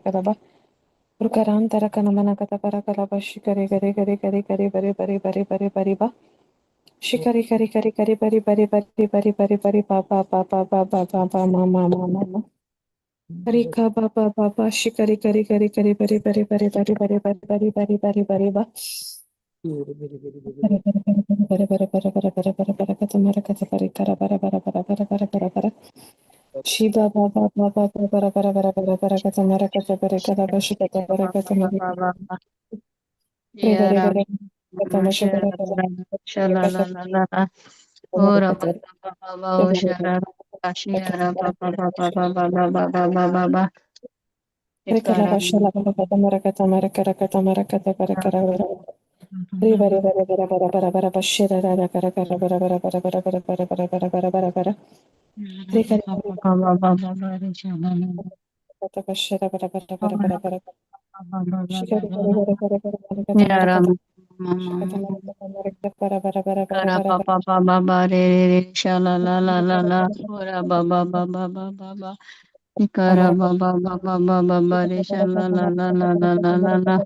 kara ba Rukarantara kana mana kata para kala ba shikari kari kari kari kari bari bari bari bari bari ba shikari kari kari kari bari bari bari bari bari bari ba ba ba ba ba ba ba ba ma ma ma ma ma Rika ba ba ba ba shikari kari kari kari bari bari bari bari bari bari bari bari bari bari ba bari bari bari bari bari bari bari bari bari kata mara kata bari kara bara bara bara bara bara bara bara Shiba ba ba ba ba ba bara bara bara bara bara kata mara kata bari kara ba shikata bara kata mara bari bari Yara bari kata masha sha bara bara sha la kata la la la la mara ora kata ba ba ba ba o sha ra ra shi ya ra ba ba ba ba ba ba ba ba ba ba ba ba Rekala ikara basha la bara kata mara kata mara kara kata mara kata bara kara bara Re bara bara bara bara bara bara bashira ra ra kara kara bara bara bara bara bara bara bara bara bara bara bara Re kara ba bara ba ba ba ba ba re sha la la la kata bashira bara bara bara ora bara bara ba ba ba ba Shikari ba bara ba bara bara bara bara kata mara yara kata ma ma shikata ma mara kata mara kata bara bara bara bara kara bara ba bara ba ba ba ba re re re sha la la la la la ora ba ba ba ba ba ba ba ikara mara ba kata ba ba ba ba ba ba re sha la la la la la la la la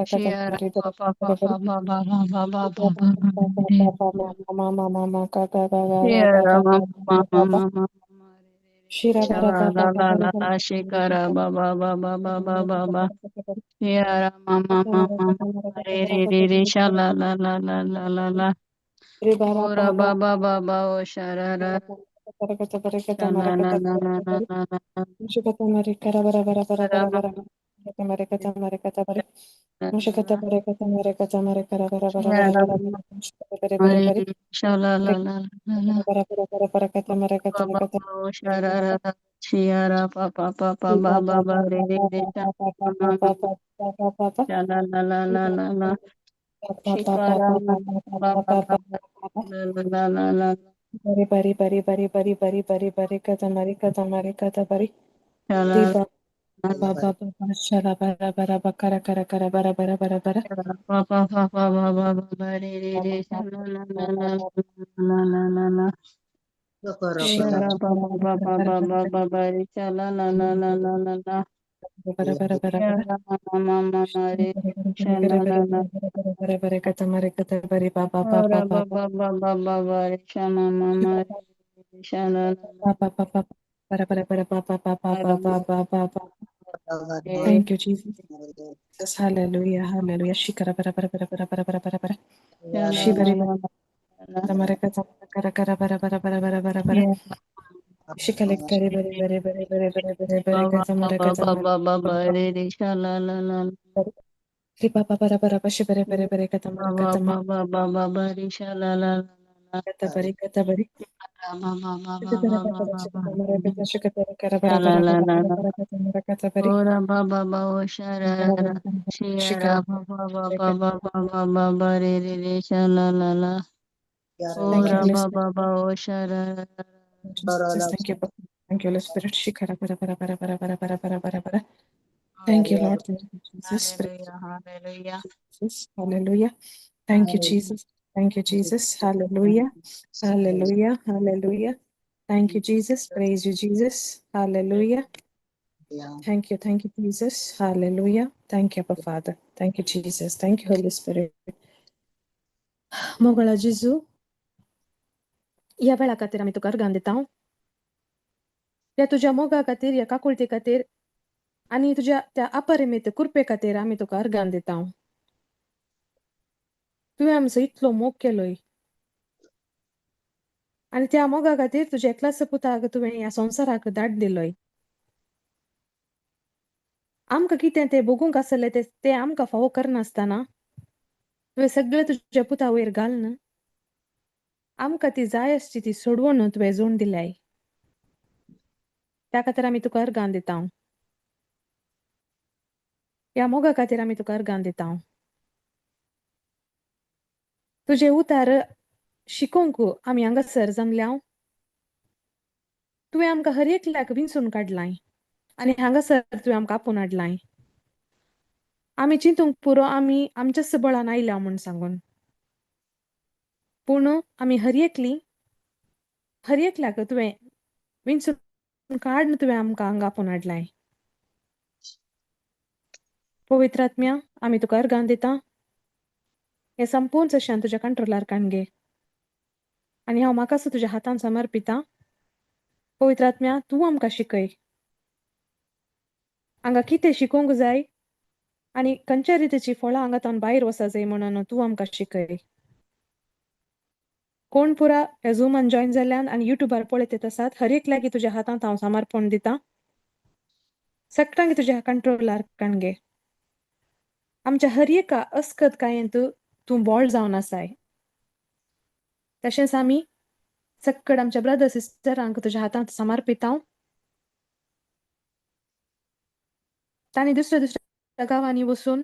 Shara pa pa pa pa pa pa pa pa pa pa pa pa re. Shara ma ma ma ma ma ma re re re. Shala la la la la shikara ba ba ba ba ba ba ba ba. Shara ma ma ma ma ma re re re re shala la la la la la la. Ora ba ba ba ba o shara ra shala la la la la la la la. Ra ma la la la. Shara ma ma re re shala la la la la. Ba ba ba o shara ra ra. Shara pa pa pa pa ba ba ba re re re sha ma ma ma sha la la la la la la. Shikara ma ba ba ba ba la la la la la Bari bari bari bari bari bari bari bari kata mari kata mari kata bari sha la riba la ba ba ba ba shala bara bara ba kara kara kara bara bara bara bara pa pa pa pa ba ba ba ba re re ba re ba sha ba la la ba la ba la ba la la la la shira Shara ba bara ba bara ba ba bara ba bara ba ba ba re sha la la la la la la la bara bara bara bara Shara ma ma ma ma ma re sha bara la bara la la bara bara bara kata mari kata bari ba ba ba ba Ora ba ba ba ba ba ba ba ba re sha ma ma ma ba re re sha la la la ba ba ba bara bara bara ba ba ba ba ba ra ba ma ba ba ba. re Thank you, Jesus. Hallelujah, hallelujah. Shikara bara bara bara bara bara bara bara bara. sha la la Shibari la la la bara kata kara kara bara bara bara bara bara bara. Yeah. Shikale kare bare bare bare bare bare bare Ba bare ba kata mara ba kata ba mara. ba ba ba re re sha la la la la Ripa pa para para pa shibare bare bare kata ba mara ba kata ba mara ba ba ba ba re sha la la la la kata bari kata bari. la ba ba ba ba Shikata ba para ba para ba ba shikata mara kata shikata kara sha bara la bara la bara la bara la bara kata mara kata bari. ora ba ba ba o sha ra Bara ra ra bara bara shi ya ra shikara ba ba ba bare ba kata. ba ba ba ba ba re re re sha la la la Thank you, ora Holy ba Spirit. ba ba o sha ra ra ra Jesus, thank you. Thank you, Holy Spirit. Shikara bara bara bara bara bara bara bara bara bara. Thank you, Lord. Thank you, Jesus. Praise Hallelujah, hallelujah. Jesus. Hallelujah. Thank you, Jesus. Thank you, Jesus. Hallelujah. Hallelujah. Hallelujah. Thank you, Jesus. Praise you, Jesus. Hallelujah. Thank you. Thank you, Jesus. Hallelujah. Thank you, Abba Father. Thank you, Jesus. Thank you, Holy Spirit. मोगळा जेजू, ह्या वेळा खातीर आमी तुका अर्गां दिता. ह्या तुज्या मोगा खातीर, ह्या काकुळटी खातीर आनी तुज्या त्या अपरिमीत कृपे खातीर आमी तुका अर्गां दिता. तुवें आमचो इतलो मोग केलोय आनी त्या मोगा खातीर तुज्या एकल्याच पुताक तुवें ह्या संवसाराक धाड दिलोय. आमकां कितें तें भोगूंक आसलें तें तें आमकां फावो करनासतना तुवें सगळें तुज्या पुता वयर घालून आमकां ती जाय आसची ती सोडवण तुवें जोड दिल्याय. त्या खातीर आमी तुका अर्गां दिता. ह्या मोगा खातीर आमी तुका अर्गां दिता. तुजें उतार शिकोवंक आमी हांगासर जमल्या. तुवें आमकां हर एकल्याक विंचून काडलाय आनी हांगासर तुवें आमकां आपोवन हाडलाय. आमी चिंतूंक पुरो आमी आमच्याच बळान आयल्या म्हूण सांगून, पूण आमी हर एकली हर एकल्याक तुवें विंचून काडून तुवें आमकां हांगा आपोवन हाडलाय. पवित्र आत्म्या, आमी तुका अर्गां दिता. हें संपूर्ण सेशन तुज्या कंट्रोलार काण घे आनी हांव म्हाका तुज्या हातान समर्पिता. पवित्र आत्म्या, तूं आमकां शिकय हांगा कितें शिकोवंक जाय आनी खंयच्या रितीची फळां हांगा तावन भायर वचा जाय म्हणून तूं आमकां शिकय. कोण पुरा ह्या झुमान जॉयन जाल्ल्यान आनी युट्यूबार पळयत येत आसात, हर एक लागीं तुज्या हातांत हांव समर्पण दिता. सगळ्यांक तुज्या कंट्रोलार काण घे. आमच्या हर एका अस्कत कायेंत तूं बोळ जावन आसाय. तशेंच आमी सक्कड आमच्या ब्रदर सिस्टरांक तुज्या हातांत समर्पिता. तांणी दुसऱ्या दुसऱ्या गांवांनी वचून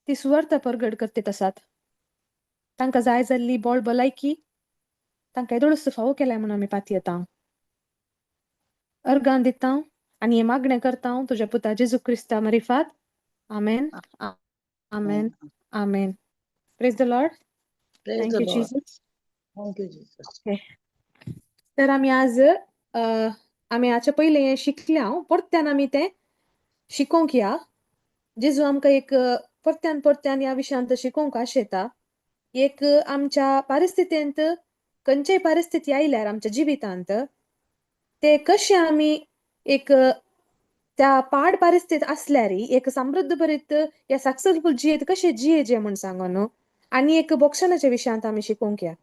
ती सुवार्थ परगट करतीत आसात. तांकां जाय जाल्ली बोळ भलायकी तांकां येदोळच फावो केलाय म्हणून आमी पातयेता. अर्गां दिता आनी हें मागणें करता तुज्या पुता जेजू क्रिस्ता मरिफात. आमेन, आमेन, आमेन. Praise the Lord. Praise thank the you Lord. Jesus. Thank you, Jesus. Okay, तर आमी आज आमी हाचे पयलें हें शिकल्या, परत्यान आमी तें शिकोवंक या. जेजू आमकां एक परत्यान परत्यान ह्या विशयांत शिकोवंक आशेता. एक आमच्या परिस्थितींत खंयचेय परिस्थिती आयल्यार आमच्या जिवितांत ते कशें आमी एक त्या पाड परिस्थितीत आसल्यार एक समृद्ध भरीत या सक्सेसफूल जियेत कशें जियेचें म्हूण सांगो न्हू. आनी एक बोक्षणाच्या विशयांत आमी शिकोवंक या.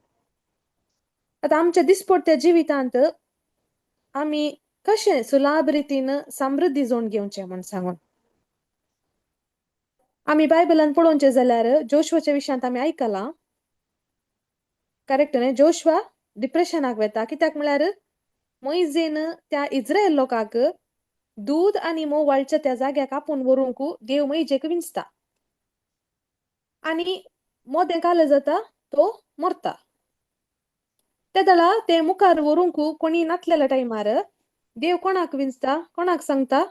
आतां आमच्या दिसपडट्या जिवितांत आमी कशें सुलाभ रितीन समृद्धी जोड घेवचें म्हूण सांगून आमी बायबलान पळोवचें जाल्यार जोशवाच्या विशयांत आमी आयकलां, करेक्ट न्ही? जोशवा डिप्रेशनाक वेता, कित्याक म्हळ्यार मोयजेन त्या इस्रायल लोकांक दूद आनी म्होंव वाळच्या त्या जाग्याक आपोवन व्हरूंक देव मोयजेक विंचता आनी मोदें काल जाता, तो मरता. ते दळा ते मुखार व्हरूंक कोणी नातलेल्या टायमार देव कोणाक विंचता, कोणाक सांगता?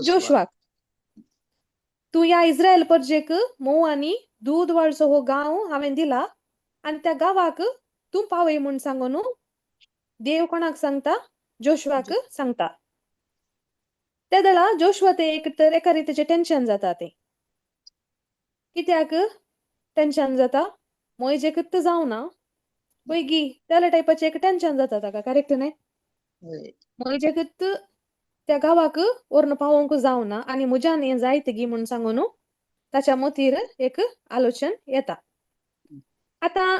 जोशवाक, तूं ह्या इस्रायल परजेक म्होंव आनी दूद वाळचो हो गांव हांवें दिला आनी त्या गांवाक तूं पावय म्हूण सांगो न्हू. देव कोणाक सांगता? जोशवाक सांगता. त्या दळा जोशवा ते एक तर एका रितीचें टेंशन जाता. तें कित्याक टेंशन जाता? मोयजेकूच जावना पळय त्या टायपाचें एक टेंशन जाता ताका, करेक्ट न्ही? मोयजेकूच त्या गांवाक व्हरून पावोवंक जावना आनी म्हज्यान हें जायत गी म्हूण सांगू न्हू ताच्या मतीर एक आलोचन येता. आतां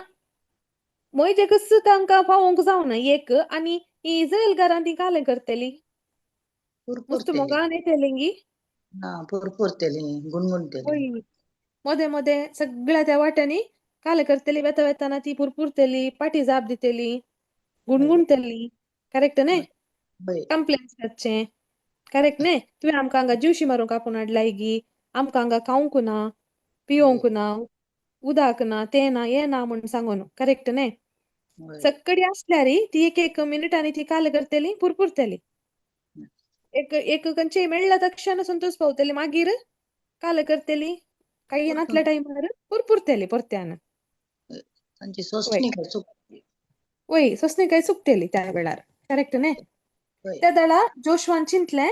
मोयजेकूच तांकां पावोवंक जावना एक, आनी ही इस्रायल ती कालें करतली मुस्त मोगान येतली गी, पुरपुरतली, गुणगुणतली, मोदें मोदें सगळ्या त्या वाट्यांनी कालें करतली, वेता वेताना ती पुरपुरतली, पाटी जाप दितली, गुणगुणतली, करेक्ट न्ही? कंप्लेन करचें, करेक्ट न्ही? तुवें आमकां हांगा ज्युशी मारूंक आपोवन हाडलाय गी, आमकां हांगा खावंक ना, पिवंक ना, उदक ना, तें ना, हें ना म्हूण सांगून, करेक्ट न्ही? सक्कडी आसल्यार ती एक एक मिनिटांनी ती कालें करतली, पुरपुरतली. एक एक खंयचेय मेळ्ळ्या तक्षण संतोष पावतली, मागीर कालें करतली, काही नातल्या टायमार पुरपुरतली परत्यान. वय, सोंसणीकाय चुकतली त्या वेळार, करेक्ट न्ही? त्या दळा जोशवान चिंतलें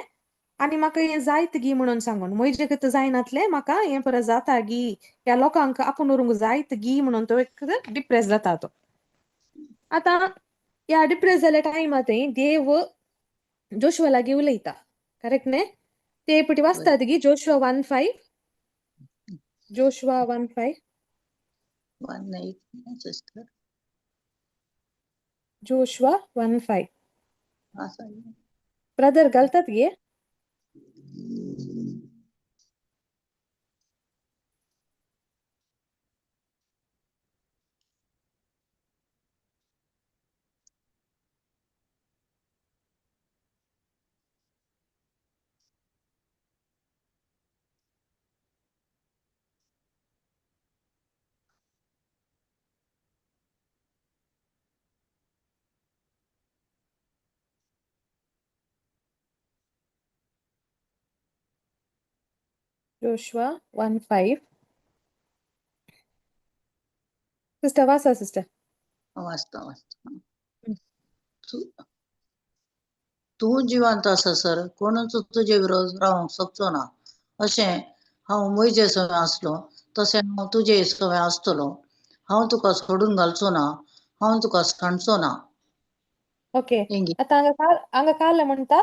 आनी म्हाका हें जायत गी म्हणून सांगून, म्हजेक जायनातलें म्हाका हें परत जाता गी, ह्या लोकांक आपूण व्हरूंक जायत गी म्हणून तो एक डिप्रेस जाता तो. आतां ह्या डिप्रेस जाल्या टायमार थंय देव जोशवा लागीं उलयता, करेक्ट न्ही? ते पटी वाचतात गी जोशवा 1:5, जोशवा 1:5, जोशवा 1:5. ब्रदर घालतात गे? Joshua 1:5. Sister वाचा सिस्टर. वाचता वाचता. तूं जिवंत आसा सर कोणूच तुजे विरोध रावंक शकचो ना अशें हांव मोयजे सवें आसलो तशें हांव तुजे सवें आसतलो. हांव तुका सोडून घालचो ना, हांव तुका सांडचो ना. ओके. हेंगी. आतां हांगा काल म्हणटा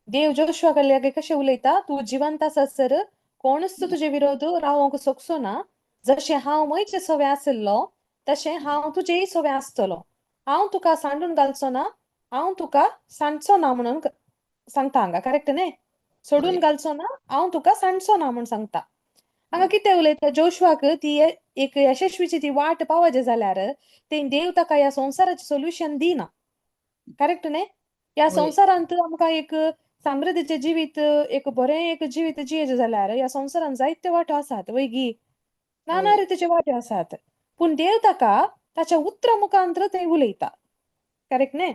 देव जोशुआ कडले कशें उलयता, तूं जिवंत आसासर कोणूच तुजे विरोध रावोंक शकचो ना. जशें हांव म्हजे सवें आशिल्लो तशें हांव तुजेय सवें आसतलो. हांव तुका सांडून घालचो ना, हांव तुका सांडचो ना म्हणून सांगता हांगा. करेक्ट न्ही? सोडून हय. घालचो ना, हांव तुका सांडचो ना म्हूण सांगता. हांगा कितें उलयता जोशुआक ती एक यशस्वीची ती वाट पावचे जाल्यार ते देव ताका ह्या संवसाराचें सोल्युशन दिना. करेक्ट न्ही? ह्या हय. संवसारांत आमकां एक समृद्धीचें जिवीत, एक बरें एक जिवीत जियेचें जाल्यार ह्या संवसारांत जायते वाटो आसात वय गी, नाना हय. रितीचे वाटे आसात. पूण देव ताका ताच्या उतरा मुखांत्र थंय उलयता. करेक्ट न्ही?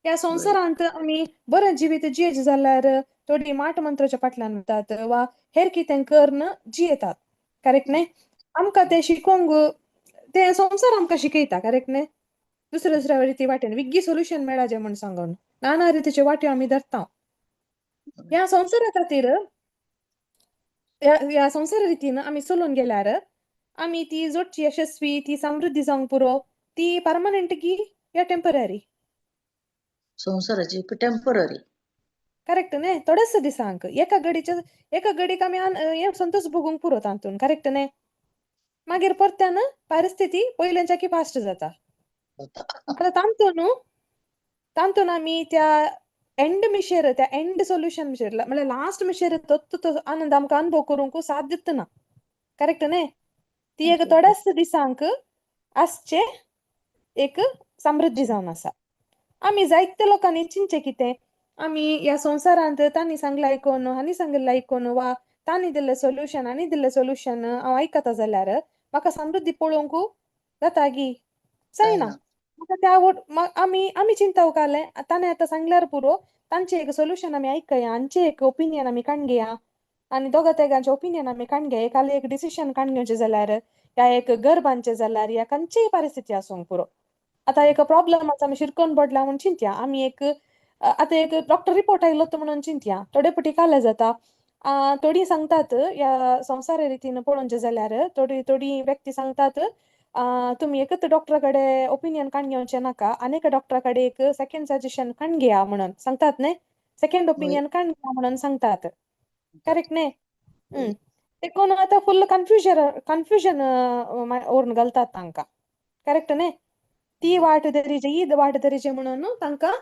ह्या हय. संवसारांत आमी बरें जिवीत जियेचें जाल्यार थोडीं माट मंत्राच्या फाटल्यान वतात वा हेर कितें करून जियेतात. करेक्ट न्ही? आमकां तें शिकोवंक तें संवसार आमकां शिकयता. करेक्ट न्ही? दुसऱ्या दुसऱ्या रिती वाटेन विग्गी सोल्युशन मेळाचें म्हूण सांगून नाना रितीच्यो वाट्यो आमी धरता. ह्या संवसारा खातीर ह्या संवसारा रितीन आमी चलून गेल्यार आमी ती जोडची यशस्वी ती समृद्धी जावंक पुरो, ती परमनंट गी या टेंपररी? संवसाराची टेंपररी. करेक्ट न्ही? थोडेच दिसांक एका घडीचे एका घडीक आमी हें संतोश भोगूंक पुरो तातूंत. करेक्ट न्ही? मागीर परत्यान परिस्थिती पयल्याच्याकी फास्ट जाता. आतां तातूंत तातूंत आमी त्या एंड मिशेर, त्या एंड सोल्युशन मिशेर म्हळ्यार लास्ट मिशेर तत्व तो आनंद आमकां अनुभव करूंक साध्यच ना. करेक्ट न्ही? ती एक थोड्याच दिसांक आसचें एक समृद्धी जावन आसा. आमी जायते लोकांनी चिंतचें कितें, आमी ह्या संवसारांत तांणी सांगलें आयकून, हांणी सांगिल्लें आयकून वा तांणी दिल्लें सोल्युशन, हांणी दिल्लें सोल्युशन हांव आयकता जाल्यार म्हाका समृद्धी पळोवंक जाता गी? जायना. जायना. म्हाका त्या आमी आमी चिंता कालें ताणें आतां सांगल्यार पुरो, तांचें एक सोल्युशन आमी आयकया, हांचें एक ओपिनियन आमी काडून घेया आनी दोगा तेगांचें ओपिनियन आमी काडून घेया. एकालें एक डिसिशन काडून घेवचें जाल्यार या एक घर बांदचें जाल्यार या खंयचीय परिस्थिती आसूंक पुरो. आतां एक प्रॉब्लम आसा, आमी शिरकोन पडला म्हूण चिंतया. आमी एक आतां एक डॉक्टर रिपोर्ट आयलो तो म्हणून चिंतया. थोडे फावटी काले जाता, थोडीं सांगतात ह्या संवसारा रितीन पळोवचें जाल्यार थोडी थोडी व्यक्ती सांगतात तुमी एकच डॉक्टरा कडेन ओपिनियन काडून घेवचें नाका, आनी एका डॉक्टरा कडेन एक सेकंड सजेशन काडून घेया म्हणून सांगतात न्ही? सेकंड हय. ओपिनियन काडून घेया म्हणून सांगतात. करेक्ट न्ही? हय. देखून आतां फुल्ल कन्फ्युजन कन्फ्युजन व्हरून घालतात तांकां. करेक्ट न्ही? ती हय. वाट धरीचे, ही वाट धरीचे म्हणून तांकां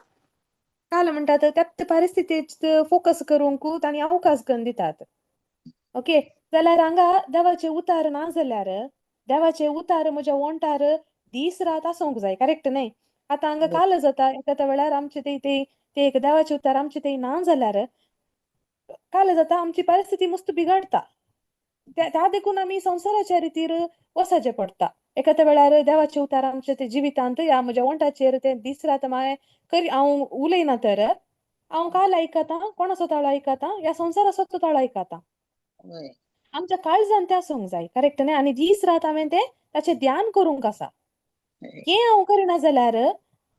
काल म्हणटात त्या परिस्थितीचेर फोकस करूंक तांणी अवकाश करून दितात. ओके. जाल्यार हांगा देवाचें उतार ना जाल्यार देवाचें उतार म्हज्या ओंठार दीस रात आसूंक जाय. करेक्ट न्ही? आतां हांगा हय. काल जाता एका वेळार आमचे ते ते ते एक देवाचें उतार आमचे ते ना जाल्यार काल जाता आमची परिस्थिती मस्त बिगाडटा. त्या देखून आमी संवसाराच्या रितीर वचचें पडटा. एखाद्या वेळार देवाचें उतार आमच्या ते जिवितांत ह्या म्हज्या ओंठाचेर ते दीस रात मागीर करी हांव उलयना तर हांव काल आयकता, कोणाचो ताळो आयकता, ह्या संवसाराचो ताळो आयकता. हय. आमच्या काळजान तें आसूंक जाय. करेक्ट न्ही? आनी दीस रात हांवें तें ताचें ध्यान करूंक आसा. हय. हें हांव करिना जाल्यार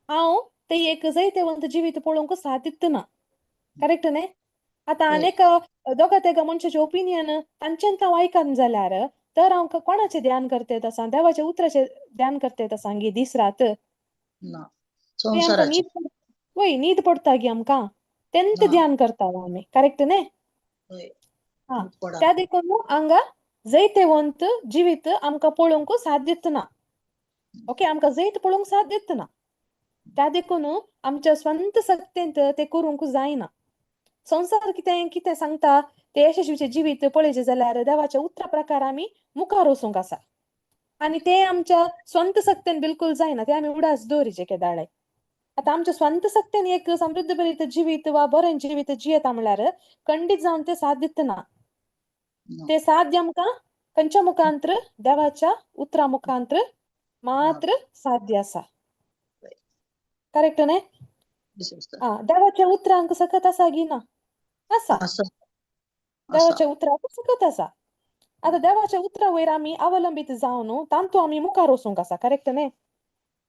हांव तें एक जैतवंत जिवीत पळोवंक साध्यच ना. करेक्ट न्ही? आतां हय. आनी दोगा तेगा मनशाचें ओपिनियन तांचेंच हांव आयकना जाल्यार तर हांव कोणाचें ध्यान करता आसा? देवाच्या उतराचें ध्यान करता आसा गी दीस रात? ना. थंय आमकां संवसाराचें. न्हीद वय न्हीद पडटा गी आमकां, तेंच ना. ध्यान करता आमी. करेक्ट न्ही? हय. आं, न्हीद पडना. त्या देखून हांगा जैतवंत जिवीत आमकां पळोवंक साध्यच ना. ओके. आमकां जैत पळोवंक साध्यच ना. त्या देखून आमच्या स्वंत सक्तेंत तें करूंक जायना. संवसार कितें कितें सांगता तें यशस्वीचें जिवीत पळयचें जाल्यार देवाच्या उतरा प्रकार आमी मुखार वचूंक आसा आनी तें आमच्या स्वंत सक्तेन बिलकूल जायना. तें आमी उडास दवरीचें केदाळे. आतां आमच्या स्वंत सक्तेन एक समृद्ध भरीत जिवीत वा बरें जिवीत जियेता म्हळ्यार खंडीत जावन तें साध्यच ना. ना. तें साध्य आमकां खंयच्या मुखांत्र? देवाच्या उतरा मुखांत्र मात्र साध्य आसा. हय. करेक्ट न्ही? सिस्टर. आं, देवाच्या उतरांक सकत आसा गी ना? आसा. आसा. आसा. देवाच्या उतराक सकत आसा. आतां देवाच्या उतरा वयर आमी अवलंबीत जावन तातूंत आमी मुखार वचूंक आसा. करेक्ट न्ही?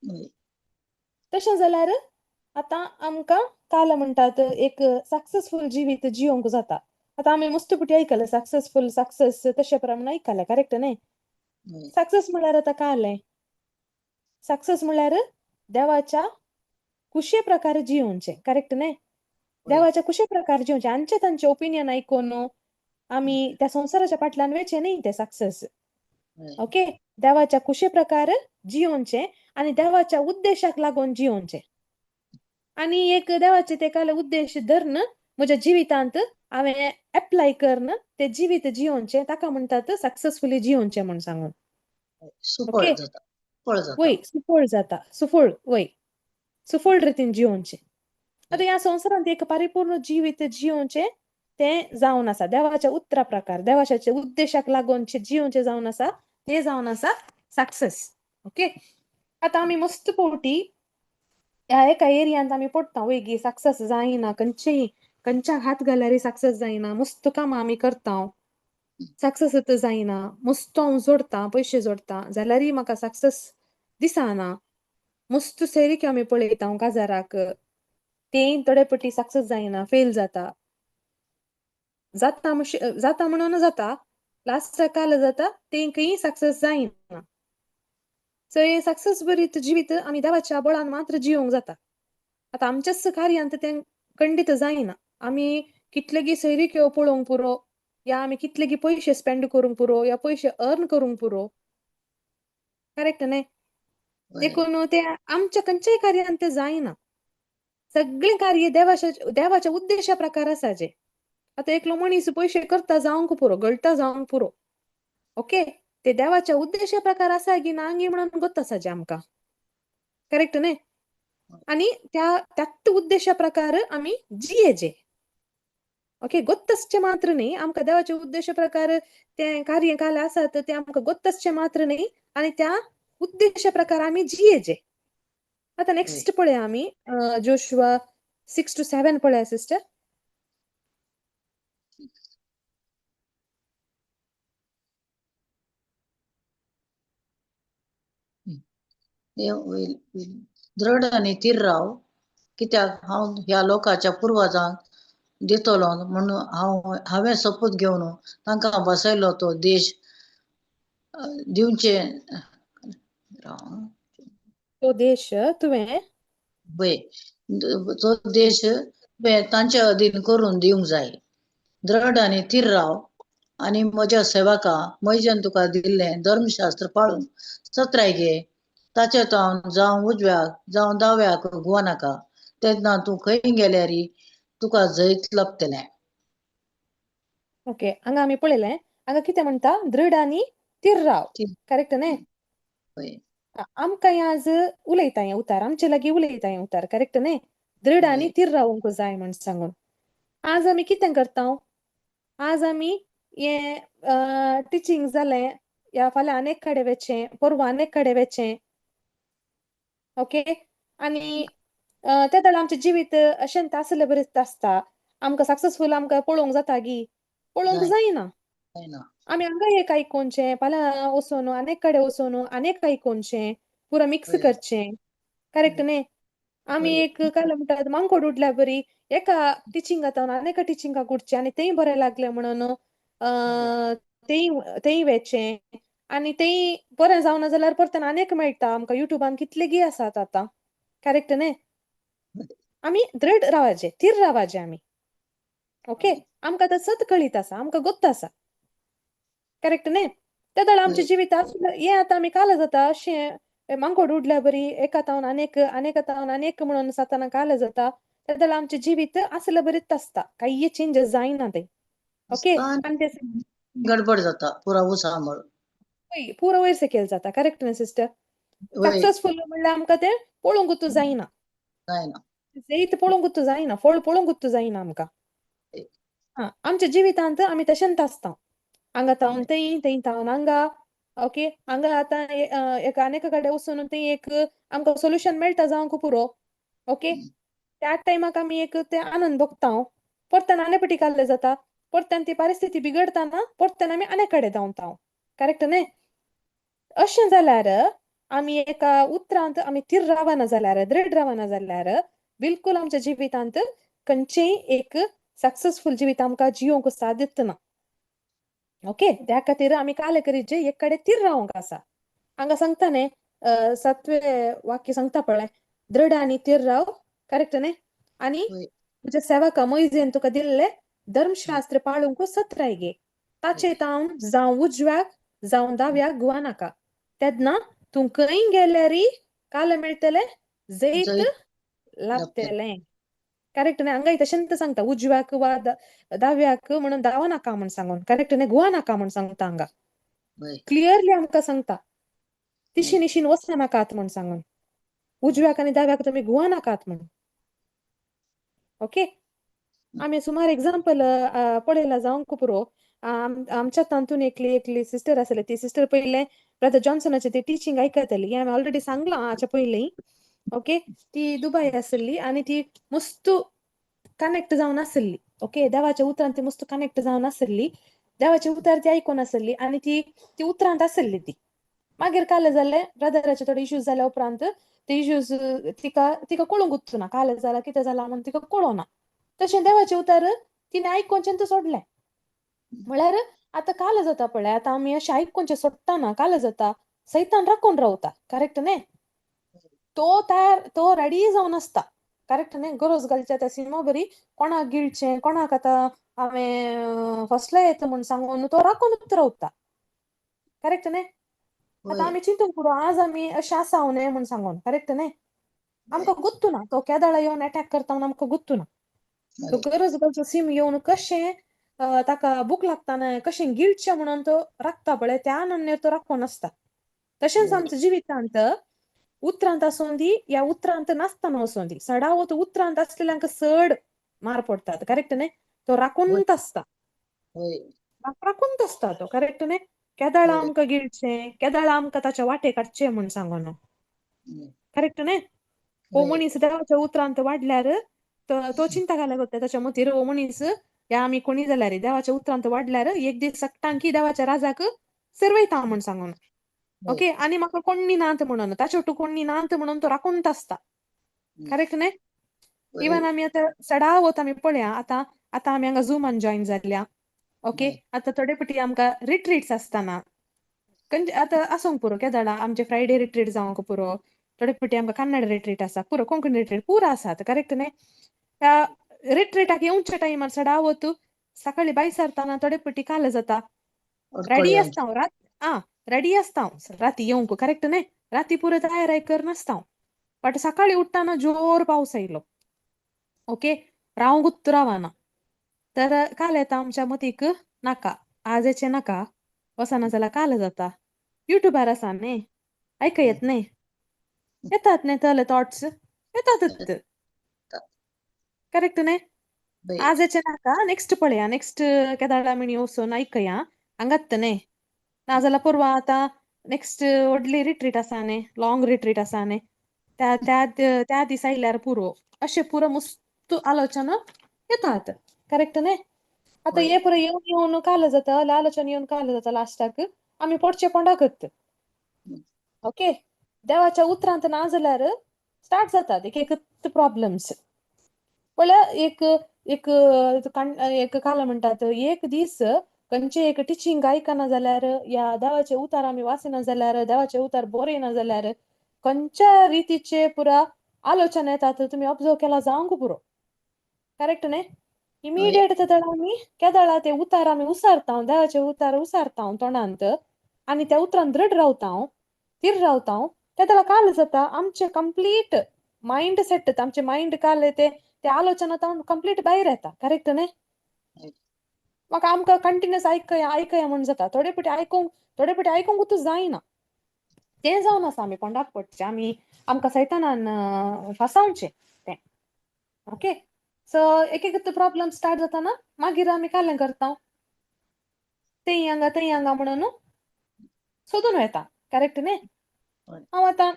हय. तशें जाल्यार आतां आमकां काल म्हणटात एक सक्सेसफूल जिवीत जियोंक जाता. आतां आमी मस्त पुटी आयकलें सक्सेसफूल सक्सेस तशें प्रमाण आयकलें, करेक्ट न्ही? हय. सक्सेस म्हणल्यार आतां कालें, सक्सेस म्हणल्यार देवाच्या कुशे प्रकार जियोवचें, करेक्ट न्ही? हय. देवाच्या कुशे प्रकार जियोवचें, आमचे तांचे ओपिनियन आयकून आमी त्या संवसाराच्या फाटल्यान वयचें न्ही तें सक्सेस. हय. ओके, देवाच्या कुशे प्रकार जियोवचें आनी देवाच्या उद्देशाक लागून जियोवचें. आनी एक देवाचे ते काल उद्देश धरून म्हज्या जिवितांत हांवें एप्लाय करन ते जिवीत जियोवचें, ताका म्हणटात सक्सेसफुली जियोवचें म्हूण सांगून. सुफळ ओके, जाता, सुफळ जाता. वय सुफळ जाता, सुफळ, वय सुफळ रितीन जियोवचें. आतां ह्या संवसारांत एक परिपूर्ण जिवीत जियोवचें तें जावन आसा देवाच्या उतरा प्रकार, देवाच्या उद्देशाक लागून जियोवचें जावन आसा, तें जावन आसा सक्सेस. ओके, आतां आमी मस्त पवटी ह्या एका एरियांत आमी पडटा, वय गी सक्सेस जायना, खंयचेय खंयच्याक हात घाल्यारय सक्सेस जायना, मस्त कामां आमी करता, सक्सेस जायना, मस्त हांव जोडटा, पयशे जोडटा जाल्यारय म्हाका सक्सेस दिसना, मस्त सैरिकी आमी पळयता काजाराक, तेय थोडे पटी सक्सेस जायना, फेल जाता, जाता जाता म्हणून जाता, लास्टाक काल जाता तेंकय सक्सेस जायना. सो हें सक्सेस बरीत जिवीत आमी देवाच्या बळान मात्र जियोंक जाता. आतां आमच्याच कार्यांत तें खंडीत जायना, आमी कितलेगी सैरिक्यो पळोवंक पुरो, या आमी कितलेगी पयशे स्पेंड करूंक पुरो, या पयशे अर्न करूंक पुरो, करेक्ट न्ही? देखून ते आमच्या खंयच्याय कार्यान तें जायना. सगळें कार्य देवाच्या देवाच्या उद्देशा प्रकार आसा. जे आतां एकलो मनीस पयशे करता जावंक पुरो, गळटा जावंक पुरो, ओके, ते देवाच्या उद्देशा प्रकार आसा की ना गी म्हणून गोत आसा जे आमकां, करेक्ट न्ही? आनी त्या त्याच उद्देशा प्रकार आमी जियेजे. ओके, गोत आसचें मात्र न्ही, आमकां देवाच्या उद्देशा प्रकार तें कार्य काल आसा तें आमकां गोत आसचें मात्र न्ही, आनी त्या उद्देशा प्रकार आमी जियेजे. आतां नेक्स्ट पळया आमी जोशुआ 6 to 7 पळया सिस्टर. दृढ आनी थीर राव, कित्याक हांव ह्या लोकांच्या पुर्वजांक दितलो म्हणून हांव हांवें सोपूत घेवन तांकां बसयलो तो देश दिवचे, तो देश तुवें वय तो देश तुवें तांचे अधीन करून दिवंक जाय. दृढ आनी थीर राव आनी म्हज्या सेवका म्हज्यान तुका दिल्लें धर्मशास्त्र पाळून सत्राय घे, ताचे तावन जावं उजव्याक जावं दाव्याक घुंवो नाका, तेन्ना तूं खंय गेल्यार तुका जैत लभतलें. ओके, हांगा आमी पळयलें, हांगा कितें म्हणटा, दृढ आनी थीर राव, करेक्ट न्ही? आमकां आज उलयता हें उतार, आमचे लागीं उलयता हें उतार, करेक्ट न्ही? दृढ आनी थीर रावूंक जाय म्हण सांगून. आज आमी कितें करता, आज आमी हें टिचींग जालें, या फाल्यां आनेक कडेन वचचें, परवां आनेक कडेन वचचें, ओके, आनी ते वेळार आमचें जिवीत अशेंच आसले बरें आसता, आमकां सक्सेसफूल आमकां पळोवंक जाता गी, पळोवंक जायना. आमी हांगा एक आयकोनचें, फाल्यां वचून आनेक कडेन वचून आनेक आयकोनचें, पुरो मिक्स करचें, करेक्ट न्ही? आमी एक काय म्हणटात मांकोड उडल्या बरी एका टिचिंगा आनी एका टिचिंगाक उडचें आनी तेंय बरें लागलें म्हणून तेंय तेंय वेचें, आनी तेंय बरें जावना जाल्यार परतून आनी एक मेळटा आमकां युट्यूबान कितलेगी आसात आतां, करेक्ट न्ही? आमी दृढ रावाचें, थीर रावाचें आमी, ओके, आमकां आतां सत कळीत आसा, आमकां गोत्त आसा, करेक्ट न्ही? ते वेळार आमच्या जिवितांत हें आतां आमी काल जाता अशें मांकोड उडल्या बरी एका तावन आनेक, आनेका तावन आनेक म्हणून साताना काल जाता, ते वेळार आमचें जिवीत आसले बरीच आसता, कांय चेंजीस जायना तें, ओके, आनी ते गडबड जाता पुरा उसामळ, पुरो वयर सकयल जाता, करेक्ट न्ही सिस्टर? सक्सेसफूल म्हणल्यार आमकां तें पळोवंक जायना, जैत पळोवंक जायना, फळ पळोवंक जायना आमकां. आमच्या जिवितांत आमी तशेंच आसता, हांगा तावन थंय, थंय तावन हांगा, ओके, हांगा आतां एका आनेका कडेन वचून थंय एक आमकां सोल्युशन मेळटा जावंक पुरो, ओके, त्या टायमाक आमी एक ते आनंद भोगता, परत्यान आनी पटी काडले जाता, परत्यान ती परिस्थिती बिगडताना परत्यान आमी आनी कडेन धांवता, करेक्ट न्ही? अशें जाल्यार आमी एका उतरांत आमी थीर रावना जाल्यार, दृढ रावना जाल्यार बिलकुल आमच्या जिवितांत खंयचेय एक सक्सेसफुल जिवीत आमकां जियोंक साध्यत ना. ओके, त्या खातीर आमी काले करीचे एक कडेन थीर रावंक आसा. हांगा सांगता न्ही, सातवे वाक्य सांगता पळय, दृढ आनी थीर राव, करेक्ट न्ही? आनी वय. तुज्या सेवका मोयजेन तुका दिल्ले धर्मशास्त्र पाळूंक सत्राय घे, ताचे तावन जावं उजव्याक जावं दाव्याक गुवा नाका, तेन्ना तूं खंय गेल्यारय काल मेळटलें, जैत जैत लाभतलें. करेक्ट न्ही? हांगाय तशेंच सांगता, उजव्याक वा दाव्याक म्हणून धांव नाका म्हूण सांगून, करेक्ट न्ही? गुवा नाका म्हूण सांगता हांगा, वय. क्लियरली आमकां सांगता, तिशी निशीन वचना नाकात म्हूण सांगून, उजव्याक आनी दाव्याक तुमी गुवा नाकात म्हूण. ओके, आमी सुमार एग्जाम्पल पळयला जावंक पुरो. आमच्या तातूंत एकली एकली सिस्टर आसली, ती सिस्टर पयलें ब्रदर जॉन्सनाचे ती टिचींग आयकताली, हें हांवें ऑलरेडी सांगलां हाच्या पयलीं. ओके, ती दुबय आसली आनी ती मस्त कनेक्ट जावन आसली. ओके, देवाच्या उतरान ती मस्त कनेक्ट जावन आसली, देवाचे उतर ती आयकून आसली आनी ती ती उतरांत आसली ती. मागीर काल जालें, ब्रदराचे थोडे इश्यूज जाल्या उपरांत ते इश्यूज तिका तिका कळूंक उरचो ना, काल जाला कितें जालां म्हूण तिका कळना. तशें देवाचें उतर तिणें आयकोनचें तें सोडलें. म्हळ्यार आतां काल जाता पळय, आतां आमी अशें आयकोनचें सोडटाना काल जाता, सैतान राखून रावता, करेक्ट न्ही? तो तयार, तो रेडी जावन आसता, करेक्ट न्ही? गरज घालच्या त्या सिमा बरी कोणाक गिळचें, कोणाक आतां हांवें फसलें येता म्हूण सांगून तो राखूनच रावता, करेक्ट न्ही? आतां वय. आमी चिंतूंक पुरो, आज आमी अशें आसा न्हय म्हूण सांगून, करेक्ट न्ही? आमकां गुत्तू ना तो केदाळा येवन एटॅक करता म्हूण आमकां गुत्तू ना. तो वय. गरज घालचो सीम येवन कशें ताका भूक लागता न्हय, कशें गिळचें म्हणून तो राखता पळय, त्या नमनेर तो राखून आसता. तशेंच वय. आमच्या जिवितांत उतरांत आसूं दी या उतरांत नासतना आसूं दी, सडावत उतरांत आसलेल्यांक चड मार पडटात, करेक्ट न्ही? तो वय. राखूनच आसता, वय. राखूनच आसता तो, करेक्ट न्ही? केदाळा वय. आमकां गिळचें, केदाळा आमकां ताच्या वाटे काडचें म्हूण सांगून, करेक्ट न्ही? हो वय. मनीस देवाच्या उतरांत वाडल्यार तो चिंता घालक वता ताच्या मतीर, हो मनीस या आमी कोणी जाल्यार देवाच्या उतरांत वाडल्यार एक दीस सगटांकी देवाच्या राजाक सेरवयता म्हूण सांगून. वय. ओके, आनी म्हाका कोण्णी नात म्हणून, ताचे ओटू कोण्णी नात म्हणून तो राखूनच आसता, करेक्ट न्ही? वय. इवन आमी आतां सडावत आमी पळया, आतां आतां आमी हांगा झुमान जॉयन जाल्ल्या. ओके, वय. आतां थोडे फावटी आमकां रिट्रीट्स आसतना आतां आसूंक पुरो, केदाळा आमचे फ्रायडे रिट्रीट जावंक पुरो, थोडे फावटी आमकां कन्नड रिट्रीट आसा पुरो, कोंकणी रिट्रीट पुरो आसात, करेक्ट न्ही? ह्या रिट्रीटाक येवच्या टायमार सडावत सकाळी भायर सरतना थोडे फावटी काल जाता, अडकळ रेडी येवची. आसता हांव, रात आं रेडी आसता हांव राती येवंक, करेक्ट न्ही? राती पुरो तयार करून आसता हांव, बट सकाळी उठ्ठना जोर पावस आयलो. ओके, रावंकूच रावना, तर काल येता आमच्या मतीक नाका, आजेचें नाका, वचना जाल्यार काल जाता, युट्यूबार आसा न्ही, आयक येत न्ही, येतात न्ही तले थॉट्स येतातच, करेक्ट न्ही? वय. आजेचें नाका, नेक्स्ट पळया, नेक्स्ट केदाळा आमी वचून आयकया हांगात न्ही, नाजाल्यार परवां आतां नेक्स्ट व्हडली रिट्रीट आसा न्ही, लॉंग रिट्रीट आसा न्ही, त्या त्या त्या दीस आयल्यार पुरो, अशें पुरो मस्त आलोचना येतात, करेक्ट न्ही? आतां वय. हे पुरो येवन येवन काल जाता, आलोचना येवन काल जाता, लास्टाक आमी पडचे पोंडाकच. ओके, देवाच्या उतरांत ना जाल्यार स्टार्ट जातात एक एक प्रॉब्लम्स. पळया एक एक एक काल म्हणटात, एक दीस खंयचें एक टिचींग आयकना जाल्यार या देवाचे उतार आमी वाचिना जाल्यार, देवाचे उतार बरयना जाल्यार खंयच्या रितीचे पुरा आलोचना येतात, तुमी ऑब्जर्व केला जावंक पुरो, करेक्ट न्ही? वय. इमिडिएट तेदळा आमी केदळा ते उतार आमी उसारता, देवाचे उतार उसारता तोंडांत आनी त्या उतरान दृढ रावता, थीर रावता, तेदळा काल जाता आमचें कंप्लीट मायंड सेट, आमचें मायंड काल ते ते आलोचना तावन कंप्लीट भायर येता, करेक्ट न्ही? म्हाका आमकां कंटिन्युअस आयकया आयकया म्हूण जाता, थोडे फावटी आयकूंक, थोडे फावटी आयकूंकूच जायना, तें जावन आसा आमी पोंडाक पडचें, आमी आमकां सैतानान फसावचें तें. ओके, सो एक एक प्रॉब्लम स्टार्ट जाताना मागीर आमी कालें करता, तें हांगा तें हांगा म्हणून सोदून वता, करेक्ट न्ही? वय. हांव आतां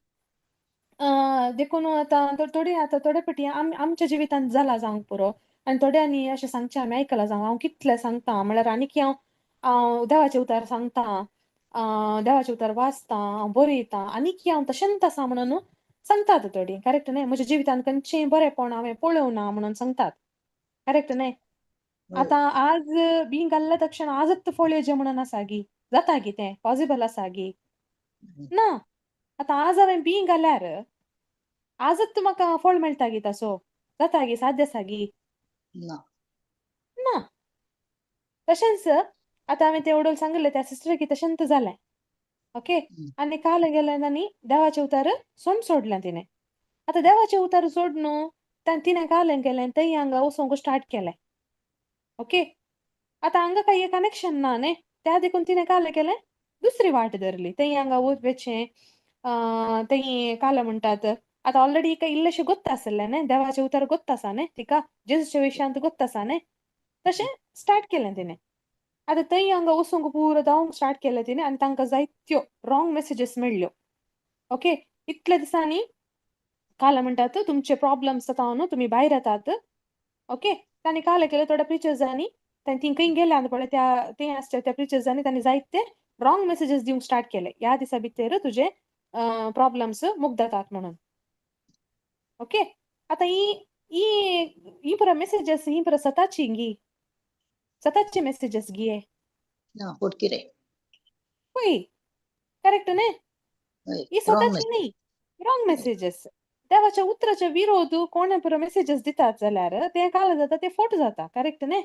देखून आतां थोडी आतां थोडे फावटी आमच्या जिवितांत जाला जावंक पुरो, आनी थोड्यांनी अशें सांगचें आमी आयकलां जावं, हांव कितलें सांगता म्हळ्यार आनीक हांव हांव देवाचें उतार सांगता, देवाचें उतार वाचता, हांव बरयता, आनीक हांव तशेंच आसा म्हणून सांगतात थोडीं, करेक्ट न्ही? म्हज्या जिवितांत खंयचें बरेंपण हांवें पळोवना म्हणून सांगतात, करेक्ट न्ही? आतां आज बीं घाल्लें तक्षण आजच फळ येवचें म्हणून आसा गी? जाता गी तें पॉसिबल आसा गी? ना. आतां आज हांवें बीं घाल्यार आजच म्हाका फळ मेळटा गी? तसो जाता गी? साध्य आसा गी? ना. ना. तशेंच आतां हांवें तें वडोल सांगिल्लें त्या सिस्टरीक तशेंच जालें. ओके. आनी काल गेलें आनी देवाचें उतार सोड सोडलें तिणें. आतां देवाचें उतार सोड न्हू तिणें काल केलें, थंय हांगा वचोंक स्टार्ट केलें. ओके. आतां हांगा कांय कनेक्शन ना न्ही, त्या देखून तिणें काल केलें, दुसरी वाट धरली. थंय हांगा वचचें, थंय काल म्हणटात. आतां ऑलरेडी हिका इल्लेशें गोत्त आसलें न्ही, देवाचें उतर गोत्त आसा न्ही तिका, जेजूच्या विशयांत गोत्त आसा न्ही, तशें स्टार्ट केलें तिणें. आतां थंय हांगा वचूंक पुरो धांवंक स्टार्ट केलें तिणें आनी तांकां जायत्यो रॉंग मॅसेजीस मेळ्ळ्यो. ओके. इतल्या दिसांनी काल म्हणटात तुमचे प्रॉब्लम्स जाता न्हू, तुमी भायर येतात. ओके. तांणी काल केलें, थोड्या प्रिचर्सांनी ती खंय गेल्या पळय त्या थंय आसच्या त्या प्रिचर्सांनी तांणी जायते रॉंग मॅसेजीस दिवंक स्टार्ट केले, ह्या दिसा भितर तुजे प्रॉब्लम्स मुक्त जातात म्हणून. ओके. आतां ही ही ही पुरो मॅसेजीस ही पुरो सताची गी, सताचे मॅसेजीस गी हे? ना, फटकिरे. पळय, करेक्ट न्ही? हय. ही रॉंग. सताची न्ही, रॉंग मॅसेजीस. देवाच्या उतराच्या विरोध कोणे पुरो मॅसेजीस दितात जाल्यार तें काल जाता, तें फोट जाता. करेक्ट न्ही?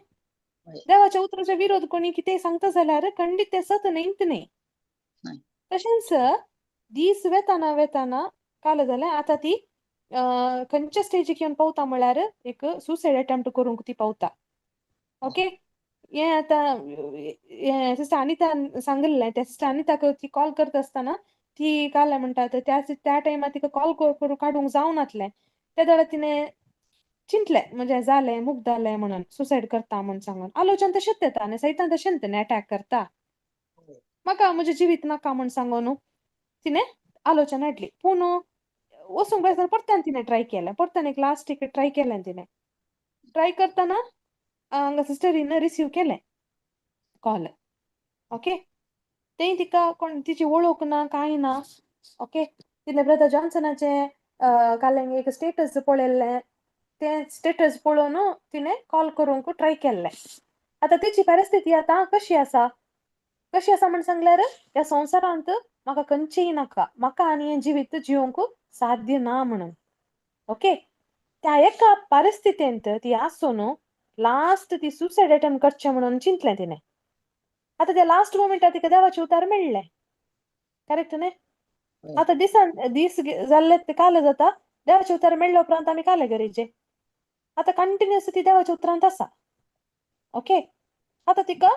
देवाच्या उतराच्या विरोध कोणी कितेंय सांगता जाल्यार खंडीत तें सत न्ही न्ही. तशेंच दीस वेताना वेताना काल जालें, आतां ती खंयच्या स्टेजीक येवन पावता म्हळ्यार एक सुसायड अटेम्प्ट करूंक ती पावता. ओके. हें आतां हें सिस्टर अनितान सांगिल्लें, त्या सिस्टर अनिताक ती कॉल करता आसतना ती काल म्हणटा त्या त्या टायमार तिका कॉल करून काडूंक जावनातलें. त्या वेळार तिणें चिंतलें म्हणजे जालें, मुक्त जालें म्हणून, सुसायड करता म्हूण सांगून. आलोचन तशेंच येता आनी सैतान तशेंच न्ही अटॅक करता. म्हाका म्हजें जिवीत नाका म्हूण सांगून तिणें आलोचन हाडली. पूण वचूंक पळय परत्यान तिणें ट्राय केलें, परत्यान एक लास्ट एक ट्राय केलें तिणें. ट्राय करतना हांगा सिस्टरीन रिसीव केलें कॉल. ओके. तें तिका कोण तिची वळख ना कांय ना. ओके. तिणें ब्रदर जॉन्सनाचें काल एक स्टेटस पळयल्लें, तें स्टेटस पळोवन तिणें कॉल करूंक ट्राय केल्लें. आतां तिची परिस्थिती आतां कशी आसा, कशी आसा म्हण सांगल्यार ह्या संवसारांत म्हाका खंयचेय नाका, म्हाका आनी हें जिवीत जिवंक साध्य ना म्हणून. ओके. त्या एका परिस्थितींत ती आसून लास्ट ती सुसायड अटेम्प्ट करचें म्हणून चिंतलें तिणें. आतां त्या लास्ट मोमेंटार तिका देवाचें उतार मेळ्ळें. करेक्ट न्ही? आतां दिसान दीस जाल्ले ते काल जाता, देवाचें उतार मेळ्ळे उपरांत आमी काले गरेचे आतां कंटिन्युअस ती देवाच्या उतरांत आसा. ओके. आतां तिका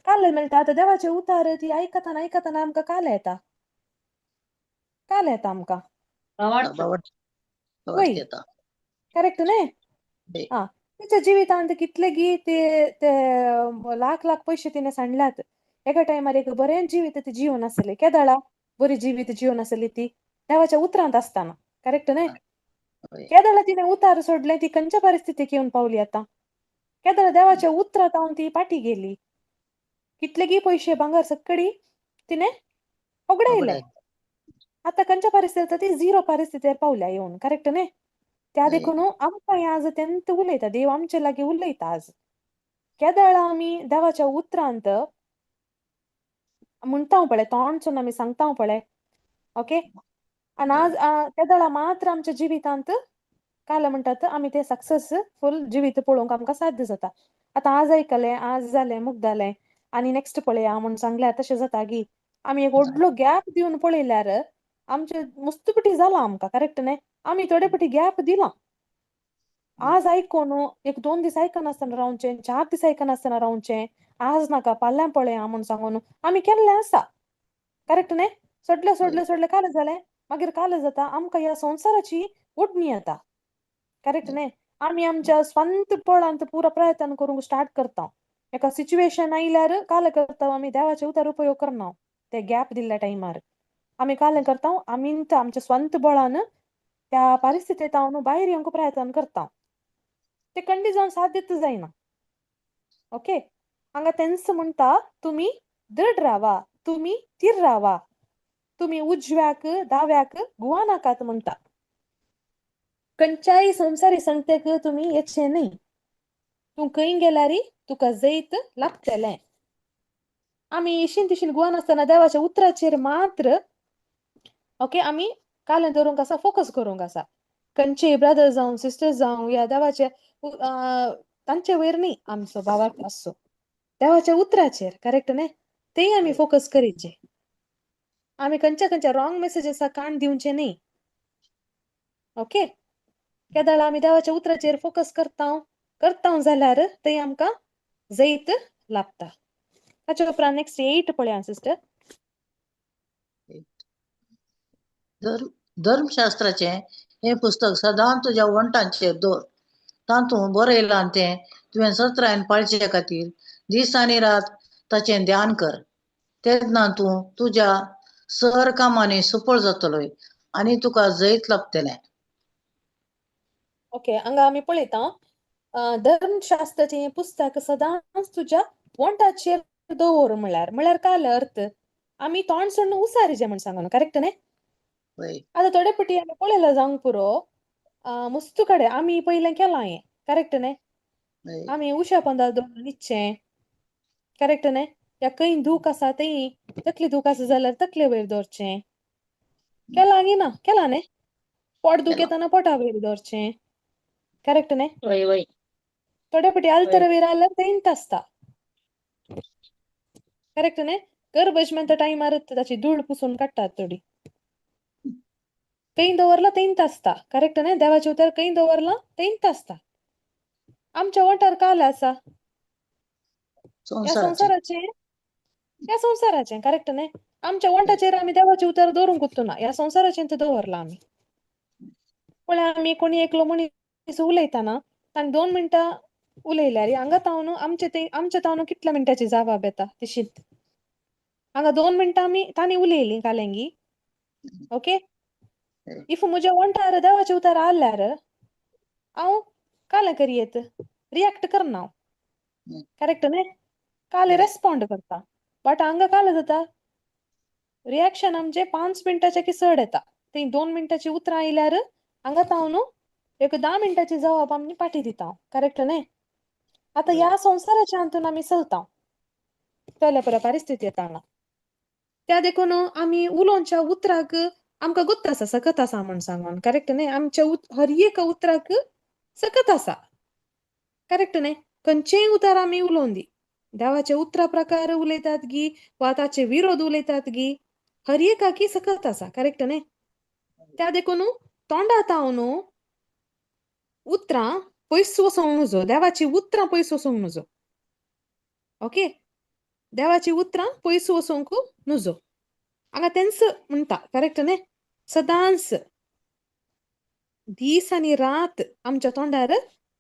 काल मेळटा, आतां देवाचें उतार ती आयकतना आयकतना आमकां काल येता, काल येता आमकां. भावार्थ येता. करेक्ट न्ही? आं, तिच्या जिवितांत कितले गी ते ते लाख लाख पयशे तिणें सांडल्यात. एका टायमार एक बरें जिवीत ती जिवन आसली, केदळा बरी जिवीत जिवन आसली ती देवाच्या उतरांत आसतना. करेक्ट न्ही? केदळा तिणें उतार सोडलें, ती खंयच्या परिस्थितीक येवन पावली आतां? केदळा देवाच्या उतरांत हांव ती फाटी गेली. कितले गी पयशे भांगर सक्कडी तिणें होगडायले. आतां खंयच्या परिस्थितीत ती झिरो परिस्थितीर पावल्या येवन. करेक्ट न्ही? त्या देखून आमकां हें आज तेंत उलयता, देव आमचे लागीं उलयता आज. केदळा आमी देवाच्या उतरांत म्हणटा पळय, तोंडसून आमी सांगता पळय. ओके. आनी आज तेदळा मात्र आमच्या जिवितांत काल म्हणटात आमी तें सक्सेसफूल जिवीत पळोवंक आमकां साध्य जाता. आतां आज आयकलें, आज जालें, मुक्त जालें आनी नेक्स्ट पळया म्हूण सांगल्यार तशें जाता गी? आमी एक व्हडलो गॅप दिवन पळयल्यार आमचें मस्त पटी जालां आमकां. करेक्ट न्ही? आमी थोडे पटी गॅप दिला. आज आयकोन एक दोन दीस आयकनासतना रावचें, 4 दीस आयकनासतना रावचें, आज नाका फाल्यां पळया म्हूण सांगून आमी केल्लें आसा. करेक्ट न्ही? सोडलें सोडलें सोडलें काल जालें, मागीर काल जाता आमकां ह्या संवसाराची ओडणी येता. करेक्ट न्ही? आमी आमच्या स्वांत बळांत पुरो प्रयत्न करूंक स्टार्ट करता. एका सिच्युएशन आयल्यार काल करता आमी देवाचे उतार उपयोग करना. ते गॅप दिल्ल्या टायमार आमी काल करता, आमी आमच्या स्वांत बळान त्या परिस्थितींत हांव भायर येवंक प्रयत्न करता. ते खंडीत जावन साध्यच जायना. ओके. हांगा तेंच म्हणटा तुमी दृढ रावा, तुमी थीर रावा, तुमी उजव्याक दाव्याक गुवानाकात म्हणटा. खंयच्याय संवसारी संगतेक तुमी येचे न्ही. तूं खंय गेल्यार तुका जैत लाभतलें. आमी इशीन तिशीन गुवानासतना देवाच्या उतराचेर मात्र ओके आमी कालें दवरूंक आसा, फोकस करूंक आसा. खंयचेय ब्रदर जावं सिस्टर जावं या देवाचे तांचे वयर न्ही आमचो भावार्थ आसचो, देवाच्या उतराचेर, करेक्ट न्ही? तेय आमी फोकस करीचे. आमी खंयच्या खंयच्या रॉंग मेसेजीसाक कान दिवचे न्ही. ओके, केदाळा आमी देवाच्या उतराचेर फोकस करता करता जाल्यार थंय आमकां जैत लाभता. ताच्या उपरांत नेक्स्ट 8 पळया सिस्टर. धर्मशास्त्राचें हें पुस्तक सदां तुज्या वण्टांचेर दवर, तातूंत बरयलां तें तुवें सत्रायन पाळचे खातीर दीस आनी रात ताचें ध्यान कर, तेन्ना तूं तुज्या सर कामांनी सुफळ जातलोय आनी तुका जैत लाभतलें. ओके, हांगा आमी पळयता धर्मशास्त्राचें हें पुस्तक सदांच तुज्या वण्टाचेर दवर म्हळ्यार, म्हळ्यार काय अर्थ आमी तोंड सोडून उसारीचें म्हण सांगून, करेक्ट न्ही? आतां थोडे पटी आमी पळयलां जावंक पुरो, मस्तू कडेन आमी पयलें केलां हें, करेक्ट न्ही? आमी उशा पोंदा दवरून न्हिदचें, करेक्ट न्ही? या खंय दूख आसा थंय तकली दूख आसा जाल्यार तकले वयर दवरचें, केलां गी ना? केलां न्ही? पोट दुखेतना पोटा वयर दवरचें, करेक्ट न्ही? थोडे पटी आल्तर वयर आल्यार थंयच आसता, करेक्ट न्ही? गर्भजमेंता टायमार ताची धूळ पुसून काडटात थोडी, खंय दवरलां थंयच आसता, करेक्ट न्ही? देवाचें उतर खंय दवरलां थंयच आसता. आमच्या वोंठार काल आसा ह्या संवसाराचें, ह्या संवसाराचें, करेक्ट न्ही? आमच्या वोंठाचेर आमी देवाचें उतर दवरूंक उरतना ह्या संवसाराचें तें दवरलां आमी. पळय आमी कोणी एकलो मनीस उलयतना ताणें 2 मिनटां उलयल्यार हांगा तावन आमचे ते आमच्या तावन कितल्या मिनटाची जबाब येता तशीच. हांगा 2 मिनटां आमी तांणी उलयलीं कालेंगी, ओके? If म्हज्या वोंठार देवाचें उतर आल्यार हांव कालें करयेत रिएक्ट करना हांव, करेक्ट न्ही? कालें रेस्पोंड करता. बट हांगा कालें जाता रिएक्शन आमचें 5 मिनटाचें की चड येता. थंय 2 मिनटाचीं उतरां आयल्यार हांगा तावन एक 10 मिनटाची जबाब आमी पाटी दिता, करेक्ट न्ही? आतां ह्या संवसाराच्या हातून आमी चलता, चल्या पळय परिस्थिती येता हांगा. त्या देखून आमी उलोवच्या उतराक आमकां गुत्त आसा, सकत आसा म्हण सांगून, करेक्ट न्ही? आमच्या हर एक उतराक सकत आसा, करेक्ट न्ही? खंयचेय उतर आमी उलोवन दी, देवाचे उतरा प्रकार उलयतात गी वा ताचे विरोध उलयतात गी, हर एकाकी सकत आसा, करेक्ट न्ही? त्या देखून तोंडा तावन उतरां पयस वचोंक नजो, देवाची उतरां पयस वचोंक नजो, ओके? देवाची उतरां पयस वचोंक नजो. हांगा तेंच म्हणटा, करेक्ट न्ही? सदांच दीस आनी रात आमच्या तोंडार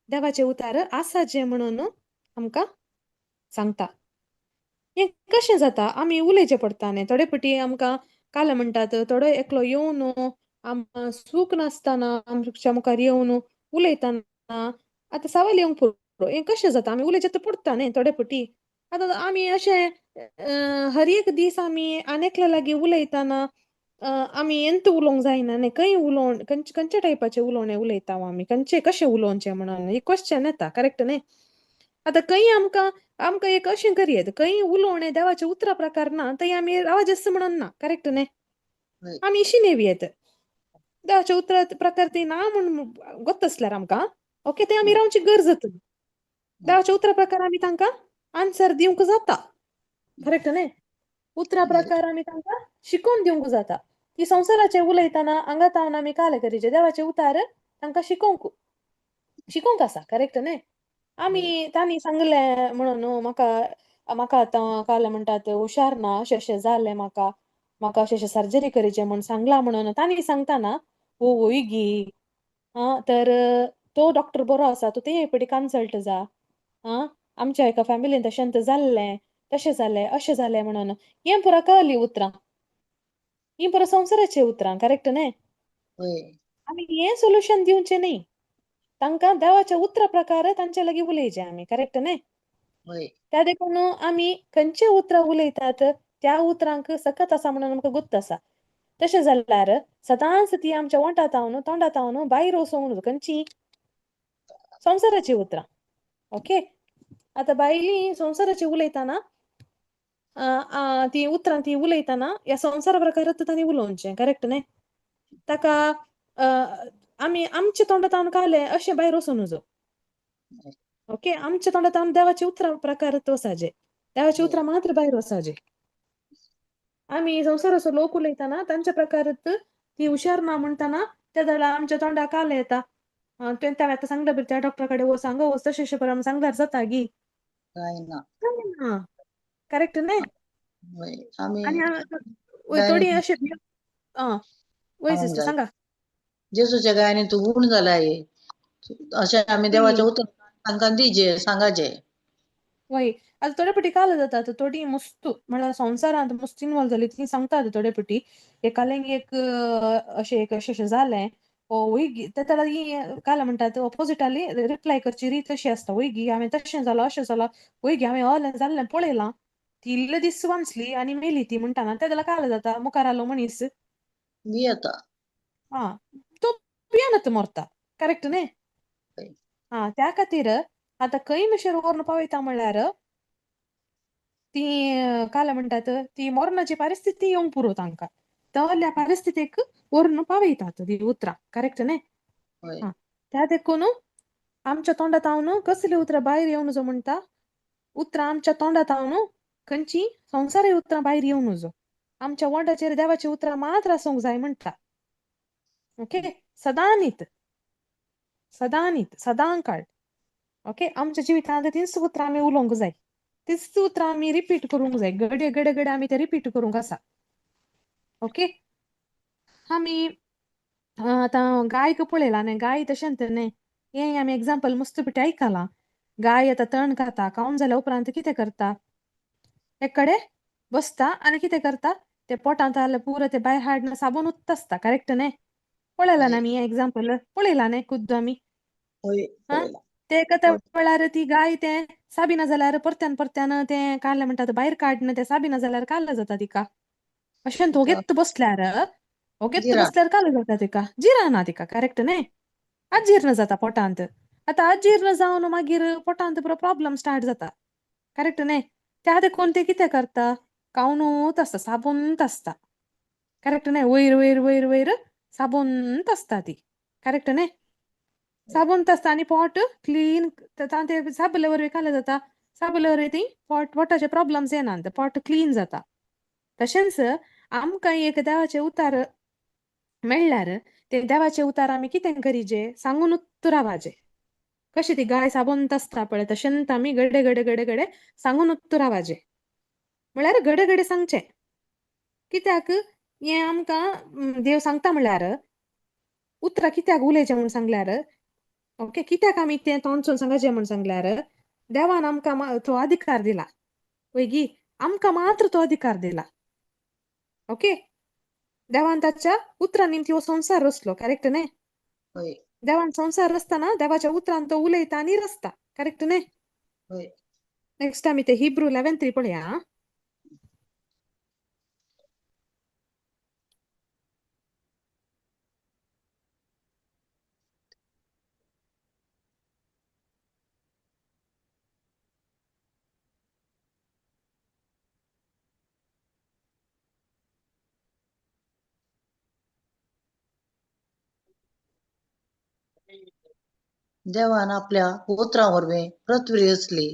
देवाचे उतार आसा जे म्हणून आमकां सांगता. हें कशें जाता? आमी उलयचें पडटा न्ही. थोडे पटी आमकां काल म्हणटात, थोडो एकलो येवन आमकां सूख नासतना आमच्या मुखार येवन उलयतना आतां सवाल येवंक पुरो, हें कशें जाता? आमी उलयचें तर पडटा न्ही थोडे पटी. आतां आमी अशें हर एक दीस आमी आनी एकल्या लागीं उलयतना आमी एंत उलोवंक जायना न्ही, खंय उलोवन खंयच्या टायपाचें उलोवणें उलयता आमी, खंयचें कशें उलोवचें म्हणून एक क्वेश्चन येता, करेक्ट न्ही? आतां खंय आमकां आमकां एक अशें करयेत, खंय उलोवणें देवाचें उतरा प्रकार ना थंय आमी आवाजस म्हणून ना, करेक्ट न्ही? आमी इशी नेवयेत देवाच्या उतरा प्रकार ती ना म्हूण गोत्त आसल्यार आमकां, ओके, थंय आमी रावची गरज ना. देवाच्या उतरा प्रकार आमी तांकां आन्सर दिवंक जाता, करेक्ट न्ही? उतरा प्रकार आमी तांकां शिकोवन दिवंक जाता. ती संवसाराचें उलयतना हांगा तावन आमी कालें करीचें देवाचें उतार तांकां शिकोवंक शिकोवंक आसा, करेक्ट न्ही? आमी तांणी सांगलें म्हणून म्हाका म्हाका आतां काल म्हणटात हुशार ना, अशें अशें जालें म्हाका, म्हाका अशें अशें सर्जरी करीचें म्हूण सांगलां म्हणून तांणी सांगतना ओ वय गी आं, तर तो डॉक्टर बरो आसा, तूं तेय पटी कन्सल्ट जा, आं आमच्या एका फॅमिलीन तशें जाल्लें, तशें जालें, अशें जालें म्हणून हें पुरा कळ्ळीं उतरां, हीं पुरा संवसाराचीं उतरां, करेक्ट न्ही? आमी हें सोल्युशन दिवचें न्ही तांकां, देवाच्या उतरा प्रकार तांचे लागीं उलयचें आमी, करेक्ट न्ही? त्या देखून आमी खंयचे उतरां उलयतात त्या उतरांक सकत आसा म्हणून आमकां गुत्त आसा. तशें जाल्यार सदांच ती आमच्या वोंठा तावन तोंडा तावन भायर वचोंक न्हू खंयची संवसाराचीं उतरां, ओके? आतां बायली संवसाराची उलयतना ती उतरां ती उलयतना ह्या संवसारा प्रकारच तांणी उलोवचें, करेक्ट न्ही? ताका आमी आमच्या तोंडांत काले अशें भायर वचूं नजो. ओके, आमच्या तोंडांत देवाची उतरां प्रकार वचाजे, देवाची उतरां मात्र भायर वचाजे. आमी संवसाराचो लोक उलयतना तांच्या प्रकारच ती हुशार ना म्हणटना त्या जाल्यार आमच्या तोंडाक काले येता. तुवें त्या आतां सांगला त्या डॉक्टरा कडेन वच, हांगा वच, तशें अशें पळय सांगल्यार जाता गी? काय ना. करेक्ट न्ही? आमी आनी थोडी अशें वय सिस्टर सांगा. जेजूच्या गायनी तूं गूण जालाय अशें आमी देवाचें उतर तांकां दिजे सांगाचे. वय आतां थोडे फावटी काल जाता, आतां थोडी मस्त म्हळ्यार संवसारांत मस्त इनवॉल्व जाली ती सांगता थोडे फावटी एकालें एक अशें एक अशें अशें जालें वय तेका काल म्हणटात ऑपोजिटाली रिप्लाय करची रीत अशी आसता, वय गी हांवें तशें जालां अशें जालां, वय गी हांवें हलें जाल्लें पळयलां, ती इल्ले दीस वांचली आनी मेली ती म्हणटाना ते जाल्यार काल जाता मुखार आलो मनीस भियेता. आं तो भियेनत मरता, करेक्ट न्ही? आं त्या खातीर आतां खंय मेशेर व्हरून पावयता म्हणल्यार ती काल म्हणटात ती मरणाची परिस्थिती येवंक पुरो तांकां, तल्या परिस्थितीक व्हरून पावयतात ती उतरां, करेक्ट न्ही? आं त्या देखून आमच्या तोंडांत हांव कसलीं उतरां भायर येवं नजो म्हणटा, उतरां आमच्या तोंडांत हांव खंयची संवसारी उतरां भायर येवं नजो, आमच्या वोंठाचेर देवाची उतरां मात्र आसूंक जाय म्हणटा. ओके, सदांनीत सदांनीत सदां काळ. ओके, आमच्या जिवितांत तीच उतरां आमी उलोवंक जाय, तीच उतरां आमी रिपीट करूंक जाय, घडये घडये घडये आमी ते रिपीट करूंक आसा. ओके, आमी आतां गायक पळयला न्ही, गाय तशेंच न्ही, हें आमी एग्जाम्पल मस्त पिठी आयकलां. गाय आतां तण खाता, खावन जाल्या उपरांत कितें करता, एक कडेन बसता आनी कितें करता, ते पोटांत आहलें पुरो ते भायर हाडून साबून उत्त आसता, करेक्ट न्ही? पळयलां न्ही आमी हें एग्जाम्पल पळयलां न्ही खुद्द आमी? ते एका वेळार ती गाय तें साबिना जाल्यार परत्यान परत्यान तें काडलें म्हणटा भायर काडना, तें साबिना जाल्यार काल जाता तिका, अशें ओगेत बसल्यार ओगेत बसल्यार काल जाता तिका, जिराना तिका, करेक्ट न्ही? अजीर्ण जाता पोटांत. आतां अजीर्ण जावन मागीर पोटांत पुरो प्रॉब्लम स्टार्ट जाता, करेक्ट न्ही? त्या देखून ते कितें करता, खावनूच आसता, साबूनच आसता, करेक्ट न्ही? वयर वयर वयर वयर साबूनच आसता ती, करेक्ट न्ही? साबून आसता आनी पोट क्लीन ते साबुले वरवीं काल जाता, साबुले वरवीं ती पोट पोटाचे प्रॉब्लम्स येनात, पोट क्लीन जाता. तशेंच आमकां एक देवाचें उतार मेळ्ळ्यार ते देवाचे उतार आमी कितें करीजे, सांगून रावाजे. कशी ती गाय साबून आसता पळय तशेंच आमी गडे गडे गडे गडे सांगून रावाजे, म्हळ्यार गडे गडे सांगचें. कित्याक हें आमकां देव सांगता म्हळ्यार उतरां कित्याक उलयचें म्हूण सांगल्यार, ओके, कित्याक आमी तें तोंडसून सांगाचें म्हूण सांगल्यार देवान आमकां तो अधिकार दिला, वय गी, आमकां मात्र तो अधिकार दिला. ओके, देवान ताच्या उतरांनी तो संवसार रचलो, करेक्ट न्ही? देवान संवसार रचतना देवाच्या उतरान तो उलयता आनी रचता, करेक्ट न्ही? नेक्स्ट आमी ते हिब्रू 11:3 पळया. देवान आपल्या उतरां वरवीं पृथ्वी रचली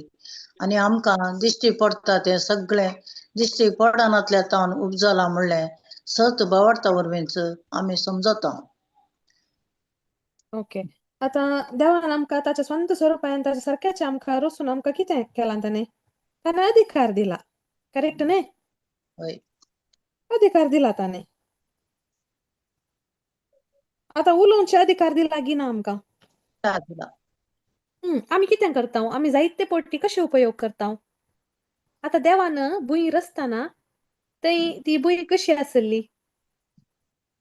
आनी आमकां दिश्टी पडटा तें सगळें दिश्टी पडनातल्या तावन उपजलां म्हणलें सत भावार्था वरवींच आमी समजता. ओके, आतां देवान आमकां ताच्या स्वंत स्वरुपान ताच्या सारक्याचें आमकां रचून आमकां कितें केलां ताणें, ताणें अधिकार दिला, करेक्ट न्ही? हय, अधिकार दिला ताणें. आतां उलोवचे अधिकार दिला की ना आमकां? आमी कितें करता, आमी जायते पट्टी कशे उपयोग करता. आतां देवान भूंय रचतना थंय ती भूंय कशी आसली,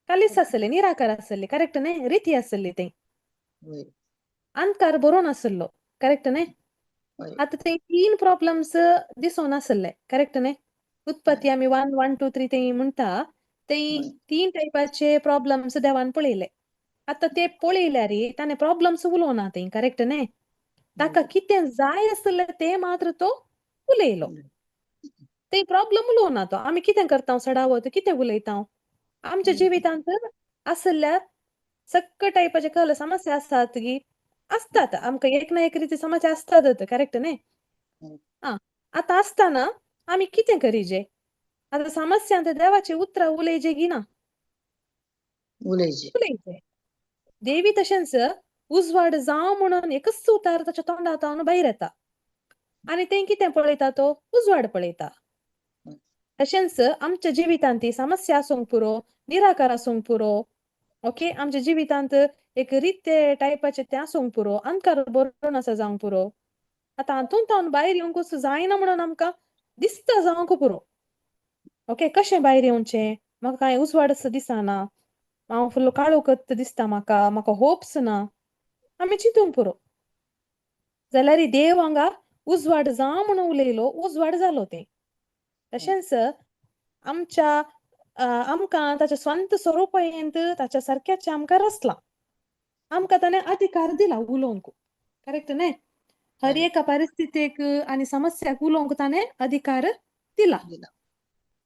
कालीच आसली, निराकार आसली, करेक्ट न्ही? रिती आसली थंय, अंधकार बरोवन आसलो, करेक्ट न्ही? आतां थंय 3 प्रॉब्लम्स दिसून आसले, करेक्ट न्ही? उत्पत्ती आमी 1 1 2 3 थंय म्हणटा, थंय 3 टायपाचे प्रॉब्लम्स देवान पळयले. आतां ते पळयल्यार ताणें प्रॉब्लम्स उलोवना थंय, करेक्ट न्ही? ताका कितें जाय आसलें तें मात्र तो उलयलो. ते प्रॉब्लम उलोवना तो. आमी कितें करता सडावत, कितें उलयता आमच्या जिवितांत आसल्यार सगळे टायपाचे कहले समस्या आसतात गी, आसतात आमकां एक ना एक रिती समस्या आसतात, करेक्ट न्ही? आं, आतां आसतना आमी कितें करीजे? आतां समस्यांत देवाची उतरां उलयजे गी ना? उलयचे. उलयचे. देवी तशेंच उजवाड जावं म्हणून एकच उतार ताच्या तोंडांत भायर येता आनी तें कितें पळयता तो? उजवाड पळयता. तशेंच आमच्या जिवितांत ती समस्या आसूंक पुरो, निराकार आसूंक पुरो, ओके, आमच्या जिवितांत एक रिते टायपाचें तें आसूंक पुरो, अंधकार भरून आसा जावंक पुरो. आतां हातूंत तावन भायर येवंक जायना म्हणून आमकां दिसता जावंक पुरो. ओके, कशें भायर येवचें? म्हाका कांय उजवाड असो दिसना, हांव फुल्ल काळोखत दिसता म्हाका, म्हाका होप्स ना, आमी चिंतूंक पुरो. जाल्यार देव हांगा उजवाड जावं म्हणून उलयलो, उजवाड जालो तें. तशेंच आमच्या आमकां ताच्या स्वंत स्वरुपांत ताच्या सारक्याचें आमकां रचलां, आमकां ताणें अधिकार दिला उलोवंक, करेक्ट न्ही? हर एका परिस्थितीक आनी समस्याक उलोवंक ताणें अधिकार दिला.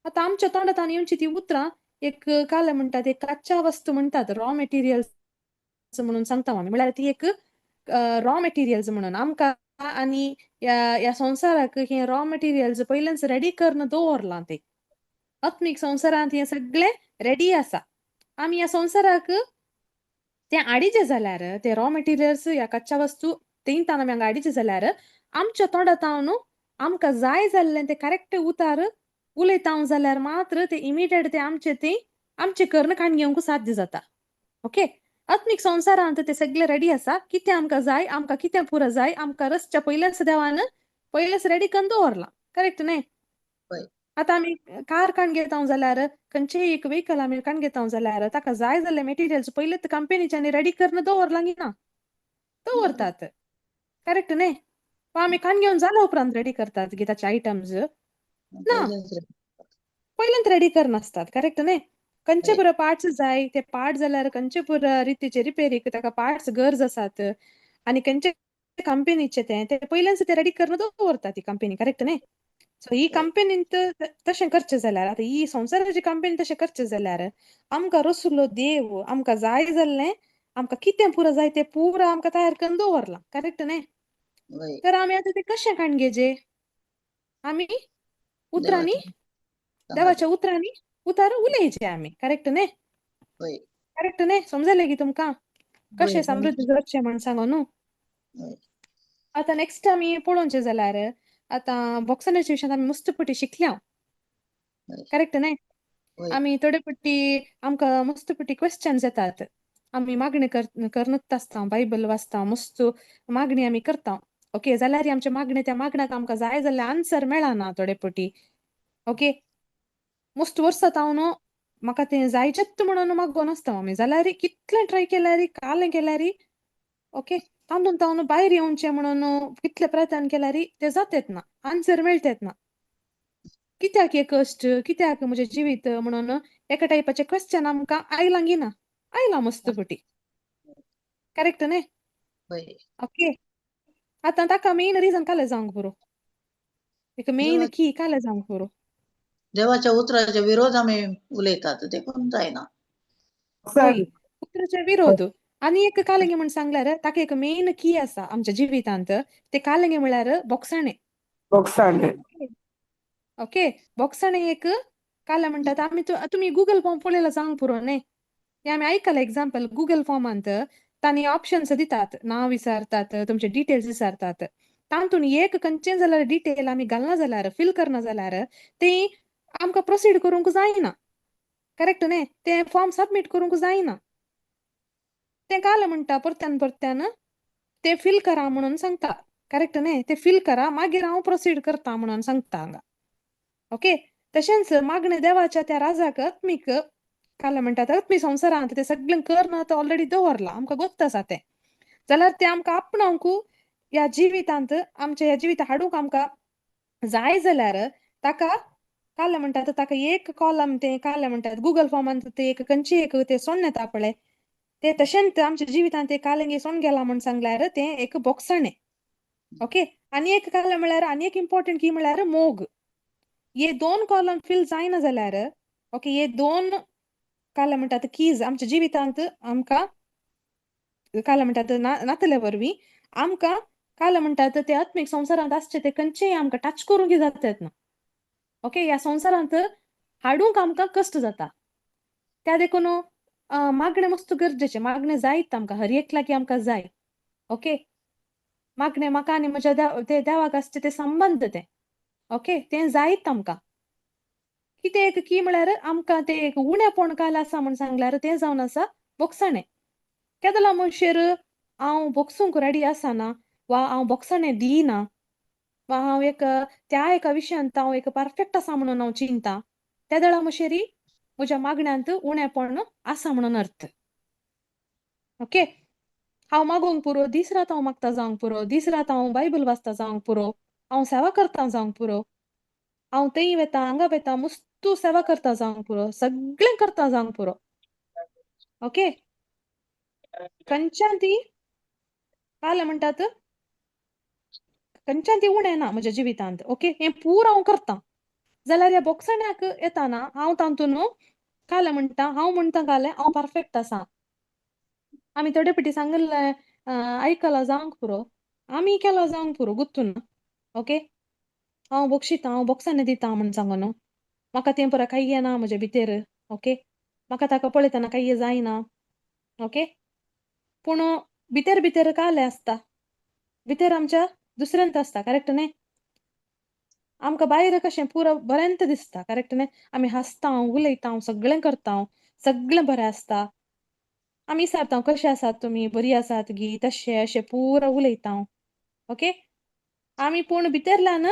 आतां आमच्या तोंडांत येवची ती उतरां एक काल म्हणटात, एक कच्चा वस्तू म्हणटात, रॉ मटेरियल्स म्हणून सांगता आमी, म्हळ्यार ती एक रॉ मटेरियल्स म्हणून आमकां आनी ह्या संवसाराक हे रॉ मटेरियल्स पयलेंच रेडी करून दवरलां. ते आत्मीक संवसारांत हें सगळें रेडी आसा. आमी ह्या संवसाराक तें हाडीचें जाल्यार, ते रॉ मटेरियल्स ह्या कच्चा वस्तू तेंतान आमी हांगा हाडीचें जाल्यार आमच्या तोंडांत आमकां जाय जाल्लें तें करेक्ट उतार उलयता जाल्यार मात्र ते इमिडिएट ते आमचे ते आमचें कर्ण काडून घेवंक साध्य जाता. ओके, आत्मीक संवसारांत ते सगळे रेडी आसा. कितें आमकां जाय, आमकां कितें पुरो जाय, आमकां रसच्या पयल्याच देवान पयलेच रेडी करून दवरलां, करेक्ट न्ही? आतां आमी कार काडून घेता जाल्यार, खंयचेय एक व्हेकल आमी काडून घेता जाल्यार ताका जाय जाल्ले मटेरियल्स पयलेच कंपनीच्यानी रेडी करून दवरलां की ना? दवरतात, करेक्ट न्ही? आमी काडून घेवन जाल्या उपरांत रेडी करतात गी ताचे आयटम्स ना, पयल्यांत रेडी करनासतात, करेक्ट न्ही? खंयचे पुरो पार्ट्स जाय ते पार्ट जाल्यार खंयचे पुरो रितीचे रिपेरीक ताका पार्ट्स गरज आसात आनी खंयचे कंपनीचे ते ते पयल्यान ते रेडी करून दवरता ती कंपनी, करेक्ट न्ही? सो ही कंपनींत तशें करचें जाल्यार, आतां ही संवसाराची कंपनी तशें करचें जाल्यार आमकां रसुलो देव आमकां जाय जाल्लें, आमकां कितें पुरो जाय तें पुरो आमकां तयार करून दवरलां, करेक्ट न्ही? तर आमी आतां तें कशें काडून घेवचें? आमी उतरांनी, देवाच्या उतरांनी उतार उलयचे आमी, करेक्ट न्ही? करेक्ट न्ही? समजलें की तुमकां कशें समृद्ध जावचें म्हण सांगो न्हू? आतां नेक्स्ट आमी पळोवचें जाल्यार आतां बॉक्साच्या विशयांत आमी मस्त पटी शिकल्या, करेक्ट न्ही? आमी थोडे पट्टी आमकां मस्त पटी क्वेश्चन्स येतात, आमी मागणी करनच आसता, बायबल वाचता, मस्त मागणी आमी करता, ओके, जाल्यार आमच्या मागणे त्या मागण्याक आमकां जाय जाल्यार आन्सर मेळना थोडे पटी, ओके. मस्त वर्सां हांव म्हाका तें जायचेच म्हणून मागोन आसता आमी, जाल्यार कितलें ट्राय केल्यार, कालें केल्यार, ओके, तातूंत हांव भायर येवचें म्हणून कितले प्रयत्न केल्यार ते जातेत ना, आन्सर मेळटेत ना. कित्याक हे कश्ट, कित्याक म्हजें जिवीत म्हणून एका टायपाचें क्वेश्चन आमकां आयलां गी ना? आयलां मस्त पटी, करेक्ट न्ही? ओके, आतां ताका मेन रिजन कालें जावंक पुरो, एक मेन की कालें जावंक पुरो, देवाच्या उतराचे विरोध आमी उलयतात देखून जायना. उतराचे विरोध. आनी एक कालंगे म्हण सांगल्यार ताका एक मेन की आसा आमच्या जिवितांत, ते कालंगे म्हळ्यार बोक्साणे. बोक्साणे. ओके, बोक्साणे एक काले म्हणटात आमी. तुमी गुगल फॉर्म पळयला जावंक पुरो न्ही? हें आमी आयकलां एग्जाम्पल, गुगल फॉर्मांत तांणी ऑप्शन्स दितात, नांव विचारतात, तुमचे डिटेल्स विचारतात, तातूंत एक खंयचें जाल्यार डिटेल आमी घालना जाल्यार, फिल करना जाल्यार ती आमकां प्रोसीड करूंक जायना, करेक्ट न्ही? तें फॉर्म सबमीट करूंक जायना. तें काल म्हणटा परत्यान परत्यान तें फिल करा म्हणून सांगता, करेक्ट न्ही? तें फिल करा मागीर हांव प्रोसीड करता म्हणून सांगता हांगा, ओके. तशेंच मागणें देवाच्या त्या राजाक आत्मीक काल म्हणटात आत्मीक संवसारांत तें सगळें करन आतां ऑलरेडी दवरलां, आमकां गोत्त आसा तें, जाल्यार तें आमकां आपणावंक ह्या जिवितांत, आमच्या ह्या जिवितांत हाडूंक आमकां जाय जाल्यार ताका काल म्हणटात ताका एक कॉलम तें काल म्हणटात गुगल फॉर्मांत ते एक खंयची एक ते सोडून येता पळय, ते तशेंच आमच्या जिवितांत ते कालंगे सोडून गेला म्हण सांगल्यार तें एक बोक्साणें. ओके, आनी एक काल म्हळ्यार आनी एक इम्पॉर्टंट की म्हळ्यार मोग. हे दोन कॉलम फिल जायना जाल्यार, ओके, हे दोन काल म्हणटात कीज आमच्या जिवितांत आमकां काल म्हणटात नातले वरवीं आमकां काल म्हणटात ते आत्मीक संवसारांत आसचे ते खंयचेय आमकां टच करूंक जातात ना. ओके, ह्या संवसारांत हाडूंक आमकां कश्ट जाता. त्या देखून मागणें मस्त गरजेचें, मागणें जायत आमकां, हर एक लागीं आमकां जाय. ओके, मागणें म्हाका आनी म्हज्या ते देवाक आसचे ते संबंद ते, ओके, तें जायत आमकां. कितें एक की म्हळ्यार आमकां तें एक उणेपण काल आसा म्हूण सांगल्यार तें जावन आसा बोगसाणें. केदोला मनशेर हांव बोगसूंक रेडी आसना वा हांव बोगसाणें दिना वा हांव एक त्या एका विशयांत हांव एक परफेक्ट आसा म्हणून हांव चिंता, त्या दळा मशेरी म्हज्या मागण्यांत उणेपण आसा म्हणून अर्थ. ओके, हांव मागोंक पुरो, दीस रात हांव मागता जावंक पुरो, दीस रात हांव बायबल वाचता जावंक पुरो, हांव सेवा करता जावंक पुरो, हांव थंय वेता हांगा वेता मुस्तू सेवा करता जावंक पुरो, सगळें करता जावंक पुरो. ओके, खंयच्यान ती काल म्हणटात खंयच्यान ती उणें ना म्हज्या जिवितांत. ओके, हें पूर हांव करतां जाल्यार ह्या बोगसण्याक येताना हांव तातूंत काल म्हणटा, हांव म्हणटा काल हांव परफेक्ट आसा. आमी थोडे फावटी सांगिल्लें आयकलां जावंक पुरो, आमी केलां जावंक पुरो गुत्तून. ओके, हांव बक्षितां, हांव बोगसाणें दिता म्हूण सांगून म्हाका तें पुरो कांय येना म्हजे भितर. ओके, म्हाका ताका पळयतना कांय जायना. ओके, पूण भितर भितर कालें आसता, भितर आमच्या दुसऱ्यांत आसता, करेक्ट न्ही? आमकां भायर कशें पुरो बरेंत दिसता, करेक्ट न्ही? आमी हांसता, उलयता, सगळें करता, सगळें बरें आसता. आमी विचारता कशें आसात तुमी, बरी आसात गी, तशें अशें पुरो उलयता. ओके, आमी पूण भितरल्यान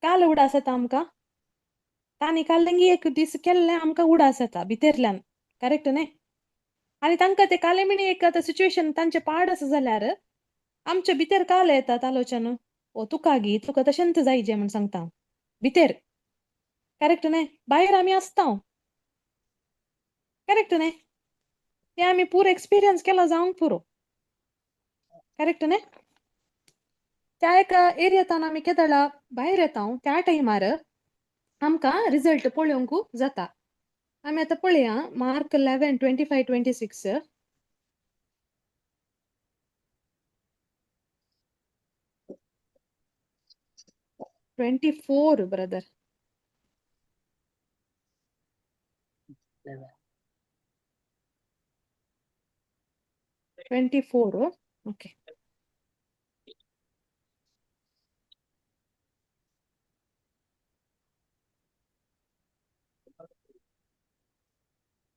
काल उडास येता आमकां, तांणी काल एक दीस केल्लें आमकां उडास येता भितरल्यान, करेक्ट न्ही? आनी तांकां ते कालेमिणी एक आतां सिच्युएशन तांचें पाड आसा जाल्यार आमचे भितर काल येतात आलोचन, ओ तुका गी, तुका तशेंच जायजे म्हूण सांगता भितर, करेक्ट न्ही? भायर आमी आसता, करेक्ट न्ही? तें आमी पुरो एक्सपिरियन्स केला जावंक पुरो, करेक्ट न्ही? त्या एका एरियेंतान आमी केदळा भायर येता त्या टायमार आमकां रिजल्ट पळोवंक जाता. आमी आतां पळया मार्क 11 25 26. 24 brother. 24, okay.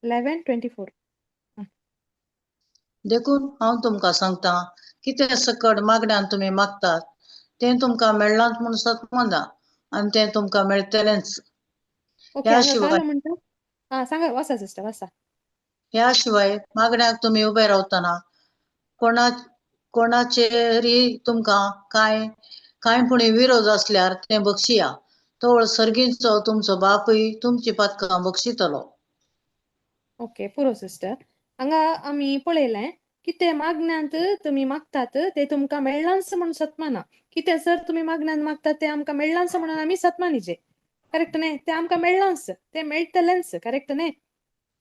11 24. देखून हांव तुमकां सांगता, कितें सकट मागण्यान तुमी मागतात तें तुमकां मेळ्ळांच म्हूण सतमना आनी तें तुमकां मेळटलेंच. ओके, म्हणटा आं सांगा, वासा सिस्टर, वासा. ह्या शिवाय मागण्याक तुमी उबे रावतना कोणाचेरी तुमकां कांय कांय पुणी विरोध आसल्यार तें बक्षिया, तवळ सर्गींचो तुमचो बापूय तुमची पातकां बक्षितलो. ओके, पुरो सिस्टर. हांगा आमी पळयलें कितें मागण्यांत तुमी मागतात ते तुमकां मेळ्ळांच म्हूण सतमाना. कितें सर तुमी मागण्यांत मागतात तें आमकां मेळ्ळांच म्हणून आमी सतमानीचे, करेक्ट न्ही? तें आमकां मेळ्ळांच, तें मेळटलेंच, करेक्ट न्ही?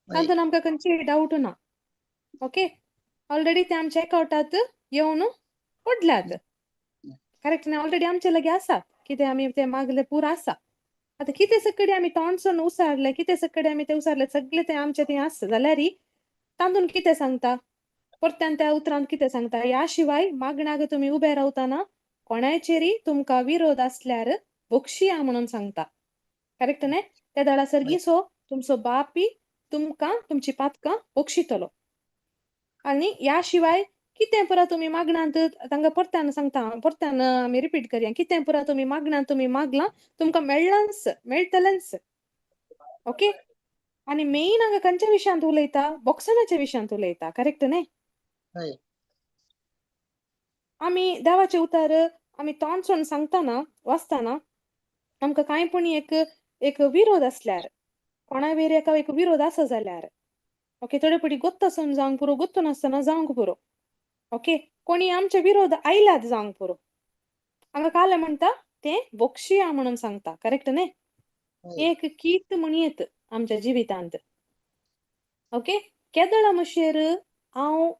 तातूंत आमकां खंयची डावट ना. ओके, ऑलरेडी ते आमच्या एकावटात येवन पडल्यात, करेक्ट न्ही? ऑलरेडी आमचे लागीं आसात, कितें आमी ते मागले पूर आसा. आतां कितें सगळे आमी तोंडसून उसारले, कितें सगळे आमी ते उसारले, सगळे ते आमचे थंय आसा जाल्यार तातूंत कितें सांगता, परत्यान त्या उतरांत कितें सांगता, ह्या शिवाय मागण्याक तुमी उबे रावतना कोणायचेरी तुमकां विरोध आसल्यार बक्षिया म्हणून सांगता, करेक्ट न्ही? त्या दळा सर्गी सो तुमचो बापी तुमकां तुमची पातकां बक्षितलो. आनी ह्या शिवाय कितें पुरा तुमी मागण्यांत, तांकां परत्यान सांगता, परत्यान आमी रिपीट करया, कितें पुरा तुमी मागण्यांत तुमी मागलां तुमकां मेळ्ळांच, मेळटलेंच. ओके, आनी मेन हांगा खंयच्या विशयांत उलयता, बोगसणाच्या विशयांत उलयता, करेक्ट न्ही? आमी देवाचें उतर आमी तोंडसून सांगतना वाचतना आमकां कांय पूण एक एक विरोध आसल्यार, कोणा वेर एका एक विरोध आसा जाल्यार, ओके, थोडे फावटी गोत्त आसून जावंक पुरो, गोत्त नासतना जावंक पुरो. ओके, कोणी आमचे विरोध आयल्यात जावंक पुरो, हांगा कालें म्हणटा तें बोक्षिया म्हणून सांगता, करेक्ट न्ही? हय. एक कीत म्हणयेत आमच्या जिवितांत. ओके, केदळा मशेर हांव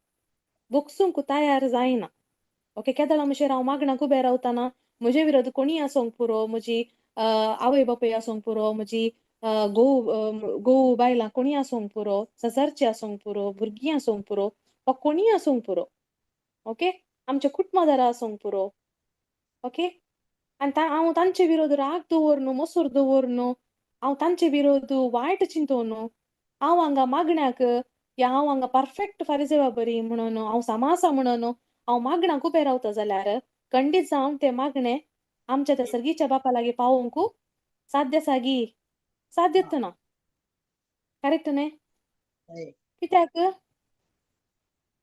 बोगसूंक तयार जायना. ओके, केदळा मशेर हांव मागणाक उबें रावतना म्हजे विरोध कोणीय आसोंक पुरो, म्हजी आवय बापूय आसोंक पुरो, म्हजी घोव घोव बायलां कोणीय आसोंक पुरो, शेजारची आसोंक पुरो, भुरगीं आसोंक पुरो वा कोणीय आसोंक पुरो. ओके, आमच्या कुटुंबादारां आसोंक पुरो. ओके, आनी हांव तांचे विरोध राग दवरनु, मोसोर दवरनु, हांव तांचे विरोध वायट चिंतोवनु, हांव हांगा मागण्याक या हांव हांगा परफेक्ट फारिजेवा बरी म्हणून, हांव सामा आसा म्हणून हांव मागण्याक उबें रावता जाल्यार खंडीत जावन तें मागणें आमच्या त्या सर्गीच्या बापा लागीं पावोवंक साध्य आसा गी? साध्यच ना. करेक्ट न्ही? हय. कित्याक?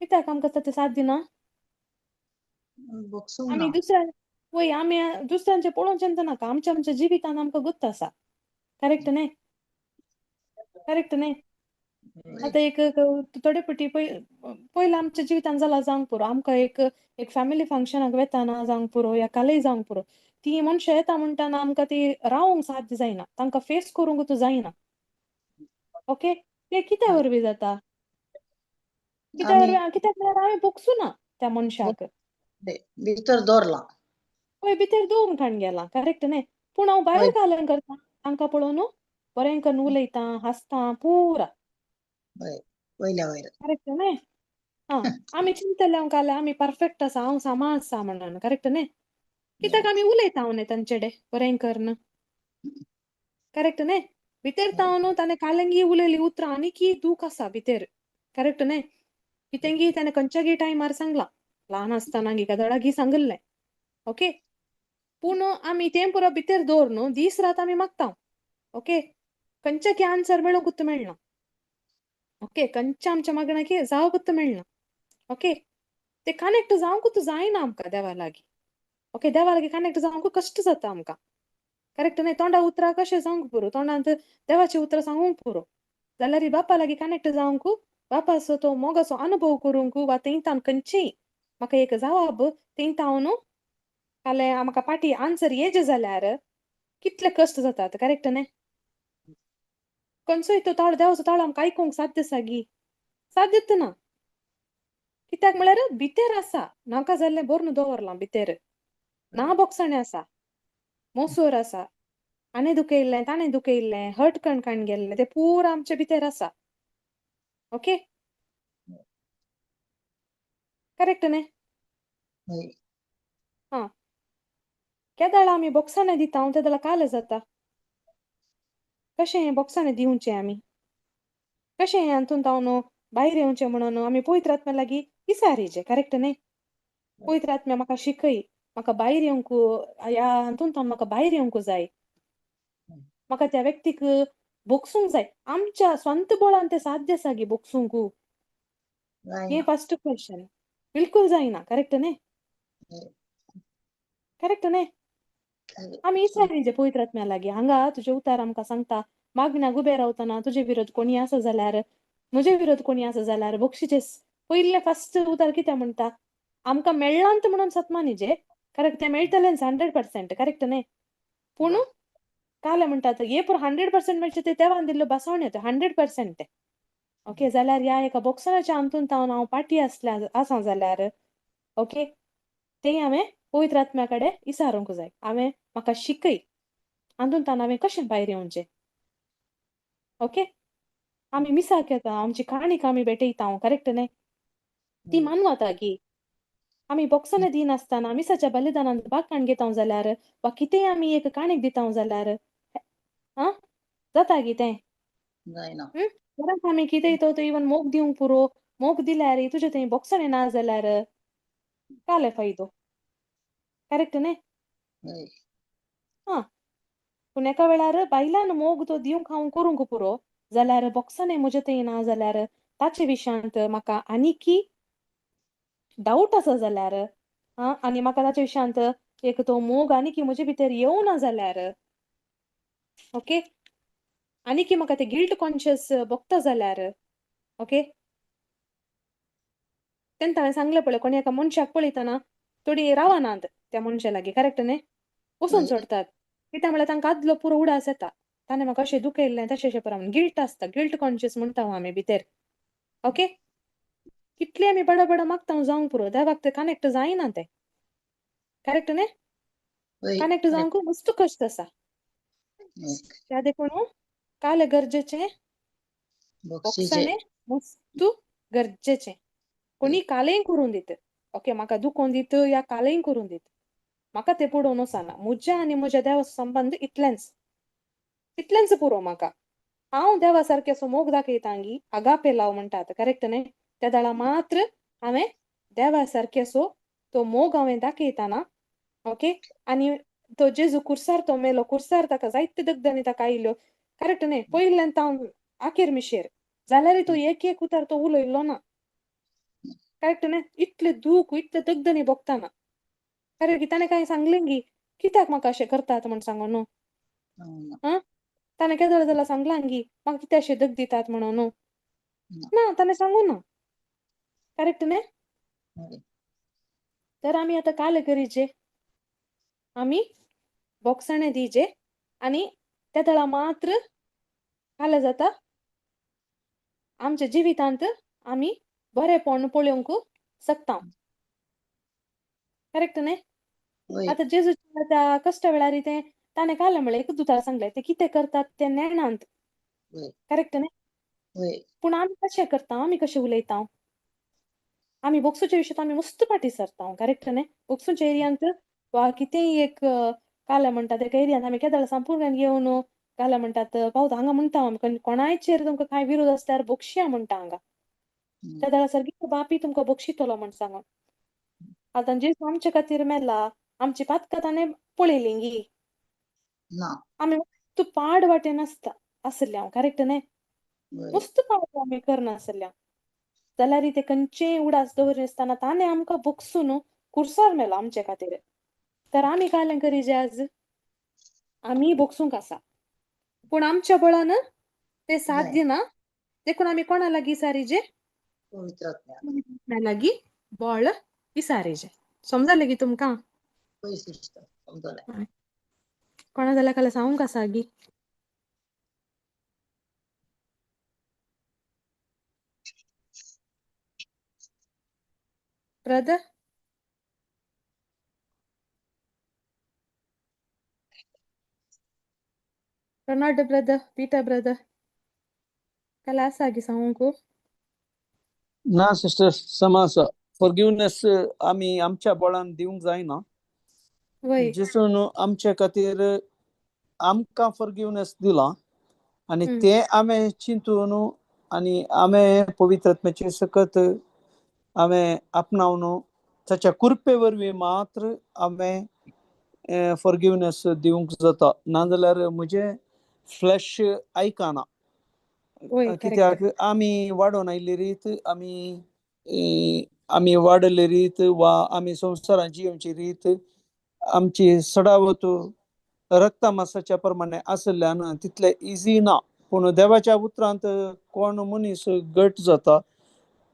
कित्याक आमकां तें साध्य ना? बोगसूंक आमी ना. दुसऱ्या वय आमी दुसऱ्यांचें पळोवचें नाका, आमच्या आमच्या जिवितान आमकां गुत्त आसा. करेक्ट न्ही? करेक्ट न्ही? हय. आतां एक थोडे फावटी पयलीं आमच्या जिवितान जाला जावंक पुरो, आमकां एक एक फॅमिली फंक्शनाक वेताना जावंक पुरो या कालय जावंक पुरो, ती मनशां येता म्हणटाना आमकां ती रावोंक साध्य जायना, तांकां फेस करूंक जायना. ओके, तें कित्या हय. वरवीं जाता? कित्या आमी वरवीं? कित्याक म्हळ्यार हांवें बोगसुना त्या मनशाक. भितर दवरलां. पळय भितर दवरून काडून गेलां, करेक्ट न्ही? पूण हांव हय. भायर घालून करता, तांकां पळोवन बरें करून उलयतां, हांसता पुरा. हय, वयल्या वयर. करेक्ट न्ही? आं, आमी चिंतले हांव काल आमी परफेक्ट आसा, हांव सामा आसा म्हणून, करेक्ट न्ही? कित्याक आमी उलयता न्ही तांचेडे बरें करून, करेक्ट न्ही? भितर तावन ताणें कालंगी उलयली उतरां आनीकी दूख आसा भितर, करेक्ट न्ही? कितेंगी ताणें खंयच्यागी टायमार सांगलां, ल्हान आसतना गी केदोळागी सांगिल्लें. ओके, पूण आमी तें पुरो भितर दवर न्हू, दीस रात आमी मागता. ओके, खंयच्याकी आन्सर मेळोंकूच मेळना. ओके, खंयच्या आमच्या मागण्याक जावकूच मेळना. ओके, ते कनेक्ट जावंकूच जायना आमकां देवा लागीं. ओके, देवा लागीं कनेक्ट जावंक कश्ट जाता आमकां. करेक्ट न्ही? तोंडा उतरां कशें जावंक पुरो, तोंडांत देवाची उतरां सांगूंक पुरो, जाल्यार बापा लागीं कनेक्ट जावंक, बापाचो तो मोगाचो अनुभव करूंक वा थंयतावन खंयचीय म्हाका एक जवाब थंयतावन फाल्यां म्हाका पाटी आन्सर येजे जाल्यार कितले कश्ट जातात, करेक्ट न्ही? खंयचोय तो ताळो देवाचो ताळो आमकां आयकूंक साध्य आसा गी? साध्यच ना. कित्याक म्हळ्यार भितर आसा, नाका जाल्लें भरून दवरलां भितर, ना बोगसणें आसा, मोसोर आसा, हाणें दुखयल्लें ताणें दुखयल्लें, हर्ट कण काण गेल्लें, तें पुरा आमचे भितर आसा. ओके, करेक्ट न्ही? हय. आं, केदळा आमी बोगसणें दिता तेदळा काल जाता. कशें हें बोगसणें दिवचें आमी? कशें हें हातूंत तावन भायर येवचें म्हणून आमी पवित्र आत्म्या लागीं विचारीचें, करेक्ट न्ही? पवित्र आत्म्या म्हाका शिकय, म्हाका भायर येवंक, ह्या हातूंत तावन म्हाका भायर येवंक जाय, म्हाका त्या व्यक्तीक बोगसूंक जाय. आमच्या स्वंत बळान तें साध्य आसा गी बोगसूंक? हें जायना. First question. बिलकूल जायना, करेक्ट न्ही? हय. करेक्ट न्ही? आमी विचारीचें पवित्र आत्म्या लागीं, हांगा तुजें उतार आमकां सांगता, मागण्याक उबें रावतना तुजे विरोध कोणी आसा जाल्यार, म्हजे विरोध कोणी आसा जाल्यार बक्षीचें. पयलें फर्स्ट उतार कितें म्हणटा? आमकां मेळ्ळांत म्हणून सतमानीचे, करेक्ट? तें मेळटलेंच 100%, करेक्ट न्ही? पूण कालें म्हणटात हे पुरो 100% मेळचें तें देवान दिल्ल्यो बसवण्यो, त्यो 100% तें. ओके, जाल्यार ह्या एका बोक्सनाच्या हातूंत हांव हांव पाटी आसल्या आसा जाल्यार, ओके, तें हांवें पवित्र आत्म्या कडेन विचारूंक जाय, हांवें म्हाका शिकय हातूंत हांवें कशें भायर येवचें. ओके, आमी मिसाक येता, आमची काणीक आमी भेटयता, करेक्ट न्ही? ती मानवता की आमी बोक्सां दिनासतना मिसाच्या बलिदानांत भाग काण घेता जाल्यार वा कितेंय आमी एक काणीक दिता जाल्यार आं जाता गी तें? जायना. घरांत आमी कितेंय तो इवन मोग दिवंक पुरो, मोग दिल्यार तुजे थंय बोक्साणें ना जाल्यार काले फायदो, करेक्ट न्ही? हय. आं, पूण एका वेळार बायलान मोग तो दिवंक हांव करूंक पुरो जाल्यार बोक्साणें म्हजे थंय ना जाल्यार ताचे विशयांत म्हाका आनीकी डावट आसा जाल्यार आं, आनी म्हाका ताचे विशयांत एक तो मोग आनीकी म्हजे भितर येवना जाल्यार, ओके, आनीकी म्हाका ते गिल्ट कॉन्शियस भोगता जाल्यार, ओके, तेन्ना हांवें सांगलें पळय, कोणी एका मनशाक पळयतना थोडीं रावनात, त्या मनशा लागीं, करेक्ट न्ही? वचून हय. सोडटात. कित्याक म्हळ्यार तांकां आदलो पुरो उडास येता, ताणें म्हाका अशें दुखयल्लें तशें अशें परा म्हणून गिल्ट आसता, गिल्ट कॉन्शियस म्हणटा आमी भितर. ओके, कितले आमी बडबड मागता जावंक पुरो, देवाक ते कनेक्ट जायना तें, करेक्ट न्ही? हय. Connect correct. जावंक मस्त कश्ट आसा. ओके. त्या देखून काल गरजेचें, बक्षीचे. बोक्साणें मस्तू गरजेचें. कोणी कालेय करून दित, ओके, म्हाका दुखोवन दित या कालेय करून दित, म्हाका तें पडोवन वचना. म्हज्या आनी म्हज्या देवाचो संबंद इतलेंच, इतलेंच पुरो म्हाका. हांव देवा सारकें असो मोग दाखयता गी, आगापे लाव म्हणटात, करेक्ट न्ही? त्या वेळा मात्र हांवें देवा सारकें असो तो मोग हांवें दाखयताना, ओके, आनी तो जेजू कुर्सार तो मेलो, कुर्सार ताका जायते दगदांनी ताका आयल्यो, करेक्ट न्ही? पयल्यान तावन आखेर मिशेर जाल्यार तो एक एक उतार तो उलयल्लो ना, करेक्ट न्ही? इतलें दूख इतले दगदनी भोगताना, करेक्ट की ताणें कांय सांगलें गी कित्याक म्हाका अशें करतात म्हण सांगो न्हू? ना. आं, ताणें केदो जाल्यार सांगलां गी म्हाका कित्याक अशें दग दितात म्हणून न्हू? ना. ना, ताणें सांगू ना, करेक्ट न्ही? हय. तर आमी आतां काल करीचे, आमी बोक्साणें दिजे आनी त्या वेळा मात्र काल जाता आमच्या जिवितांत आमी बरेंपण पळोवंक शकता, करेक्ट न्ही? हय. आतां जेजूच्या त्या कश्टा वेळार तें ताणें काल म्हळें एक दुतार सांगलें ते कितें करतात ते नेणांत, हय. करेक्ट न्ही? हय. पूण आमी कशें करता, आमी कशें उलयता, आमी बोक्सूच्या विशयांत आमी मस्त फाटीं सरता, करेक्ट न्ही? बोक्सूच्या एरियांत वा कितेंय एक काल म्हणटा तेका एरियांत आमी केदळ संपूर्ण घेवन काल म्हणटात पावता हांगा म्हणटा आमी कोणायचेर तुमकां कांय विरोध आसल्यार बोक्षया म्हणटा हांगा, त्या वेळार सारकी बापी तुमकां बक्षितलो म्हण सांगून. आतां जेजू आमचे खातीर मेला, आमची पातकां ताणें पळयली गी, ना. आमी मस्त पाड वाटेन आसता आसले हांव, करेक्ट न्ही? हय. मस्त पाड आमी करनासल्या जाल्यार ते खंयचेय उडास दवरिनासतना ताणें आमकां बक्षून कुर्सार मेलो आमचे खातीर. तर आमी कांय करीजे आज, आमी बक्षूंक आसा, पूण आमच्या बळान ते साध्य ना, देखून आमी कोणा लागीं विसारीजे? पवित्र आत्म्या लागीं बळ विसारीजे. समजलें गी तुमकां? हय सिस्टर, समजलें. कोणा जाल्यार काल सांगूंक आसा गी? Brother, Ronaldo brother, Peter brother, काल आसा गी सांगूंक? ना सिस्टर, समा आसा. फॉरगिवनेस आमी आमच्या बळान दिवंक जायना. वय. जेजून आमचे खातीर आमकां फॉरगिवनेस दिलां आनी हम्म. तें आमी चिंतून आनी आमी पवित्र आत्म्याची सकत आमी आपणावन ताच्या कृपे वरवीं मात्र आमी फॉरगिवनेस दिवंक जाता. नाजाल्यार म्हजें फ्लॅश आयकना. वय, कित्याक करेक्ट. आमी वाडोवन आयिल्ली रीत, आमी आमी वाडयल्ली रीत वा आमी संवसारांत जियेवची रीत आमची सडावत रक्ता मासाच्या प्रमाणे आशिल्ल्यान तितले इजी ना. पूण देवाच्या उतरांत कोण मनीस घट जाता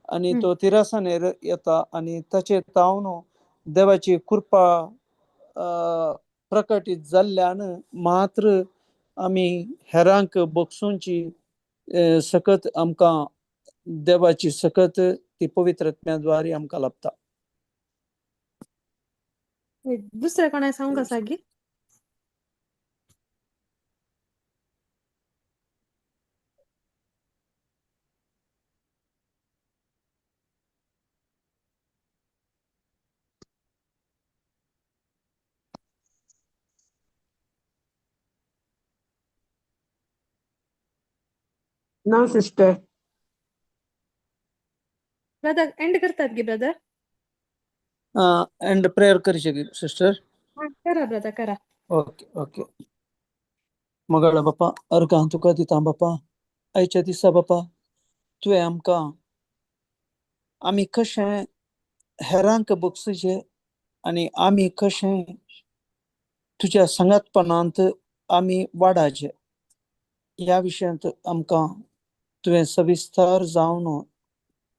आनी तो तिरासानेर येता आनी ताचेर तावन देवाची कृपा प्रकटीत जाल्ल्यान मात्र आमी हेरांक बक्षूंची सकत आमकां देवाची सकत ती पवित्र आत्म्या द्वारे आमकां लाभता. दुसरें कोणाक सांगूंक आसा गी? ना सिस्टर. ब्रदर एंड करतात गी ब्रदर? एंड प्रेयर करीचे सिस्टर? करा ब्रदर, करा. Okay okay. मोगाळ बापा, अर्गां तुका दिता बापा. आयच्या दिसा बापा तुवें आमकां आमी कशें हेरांक बक्षुचें आनी आमी कशें तुज्या सांगातपणांत आमी वाडाचें ह्या विशयांत आमकां तुवें सविस्तर जावन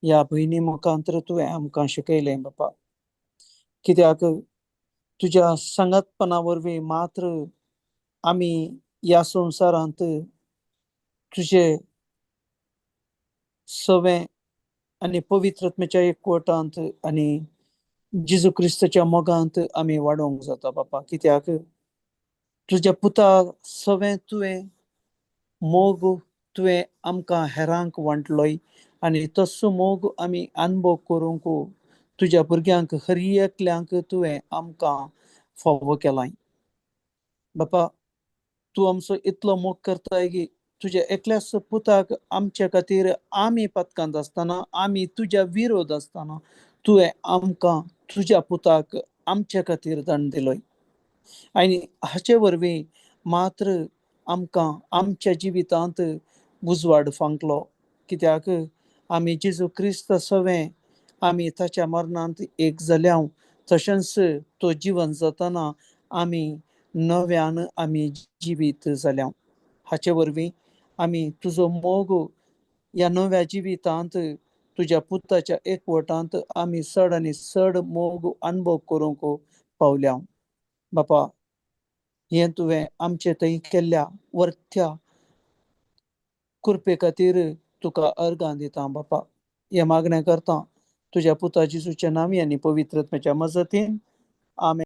ह्या भयणी मुखांतर तुवें आमकां शिकयलें बापा. कित्याक तुज्या सांगातपणा वरवीं मात्र आमी ह्या संवसारांत तुजे सवें आनी पवित्रत्मेच्या एकवटांत आनी जेजू क्रिस्ताच्या मोगांत आमी वाडोवंक जाता बापा. कित्याक तुज्या पुता सवें तुवें मोग तुवें आमकां हेरांक वांटलोय आनी तसो मोग आमी अनुभव करूंक तुज्या भुरग्यांक हर एकल्यांक तुवें आमकां फावो केलाय बापा. तूं आमचो इतलो मोग करताय की तुज्या एकल्याच पुताक आमच्या खातीर, आमी पातकांत आसतना, आमी तुज्या विरोध आसतना तुवें आमकां तुज्या पुताक आमच्या खातीर दंड दिलोय आनी हाचे वरवीं मात्र आमकां आमच्या जिवितांत उजवाड फांकलो. कित्याक आमी जेजू क्रिस्त सवें आमी ताच्या मरणांत एक जाल्या, तशेंच तो जिवन जातना आमी नव्यान आमी जिवीत जाल्या. हाचे वरवीं आमी तुजो मोग ह्या नव्या जिवितांत तुज्या पुताच्या एकवटांत आमी चड आनी चड मोग अनुभव करूंक पावल्या बापा. हें तुवें आमचे थंय केल्ल्या वरत्या कृपे खातीर तुका अर्गां दिता बापा. हें मागणें करता तुज्या पुता जेजूच्या नांवी आनी पवित्रत्म्याच्या मजतीन, आमेन.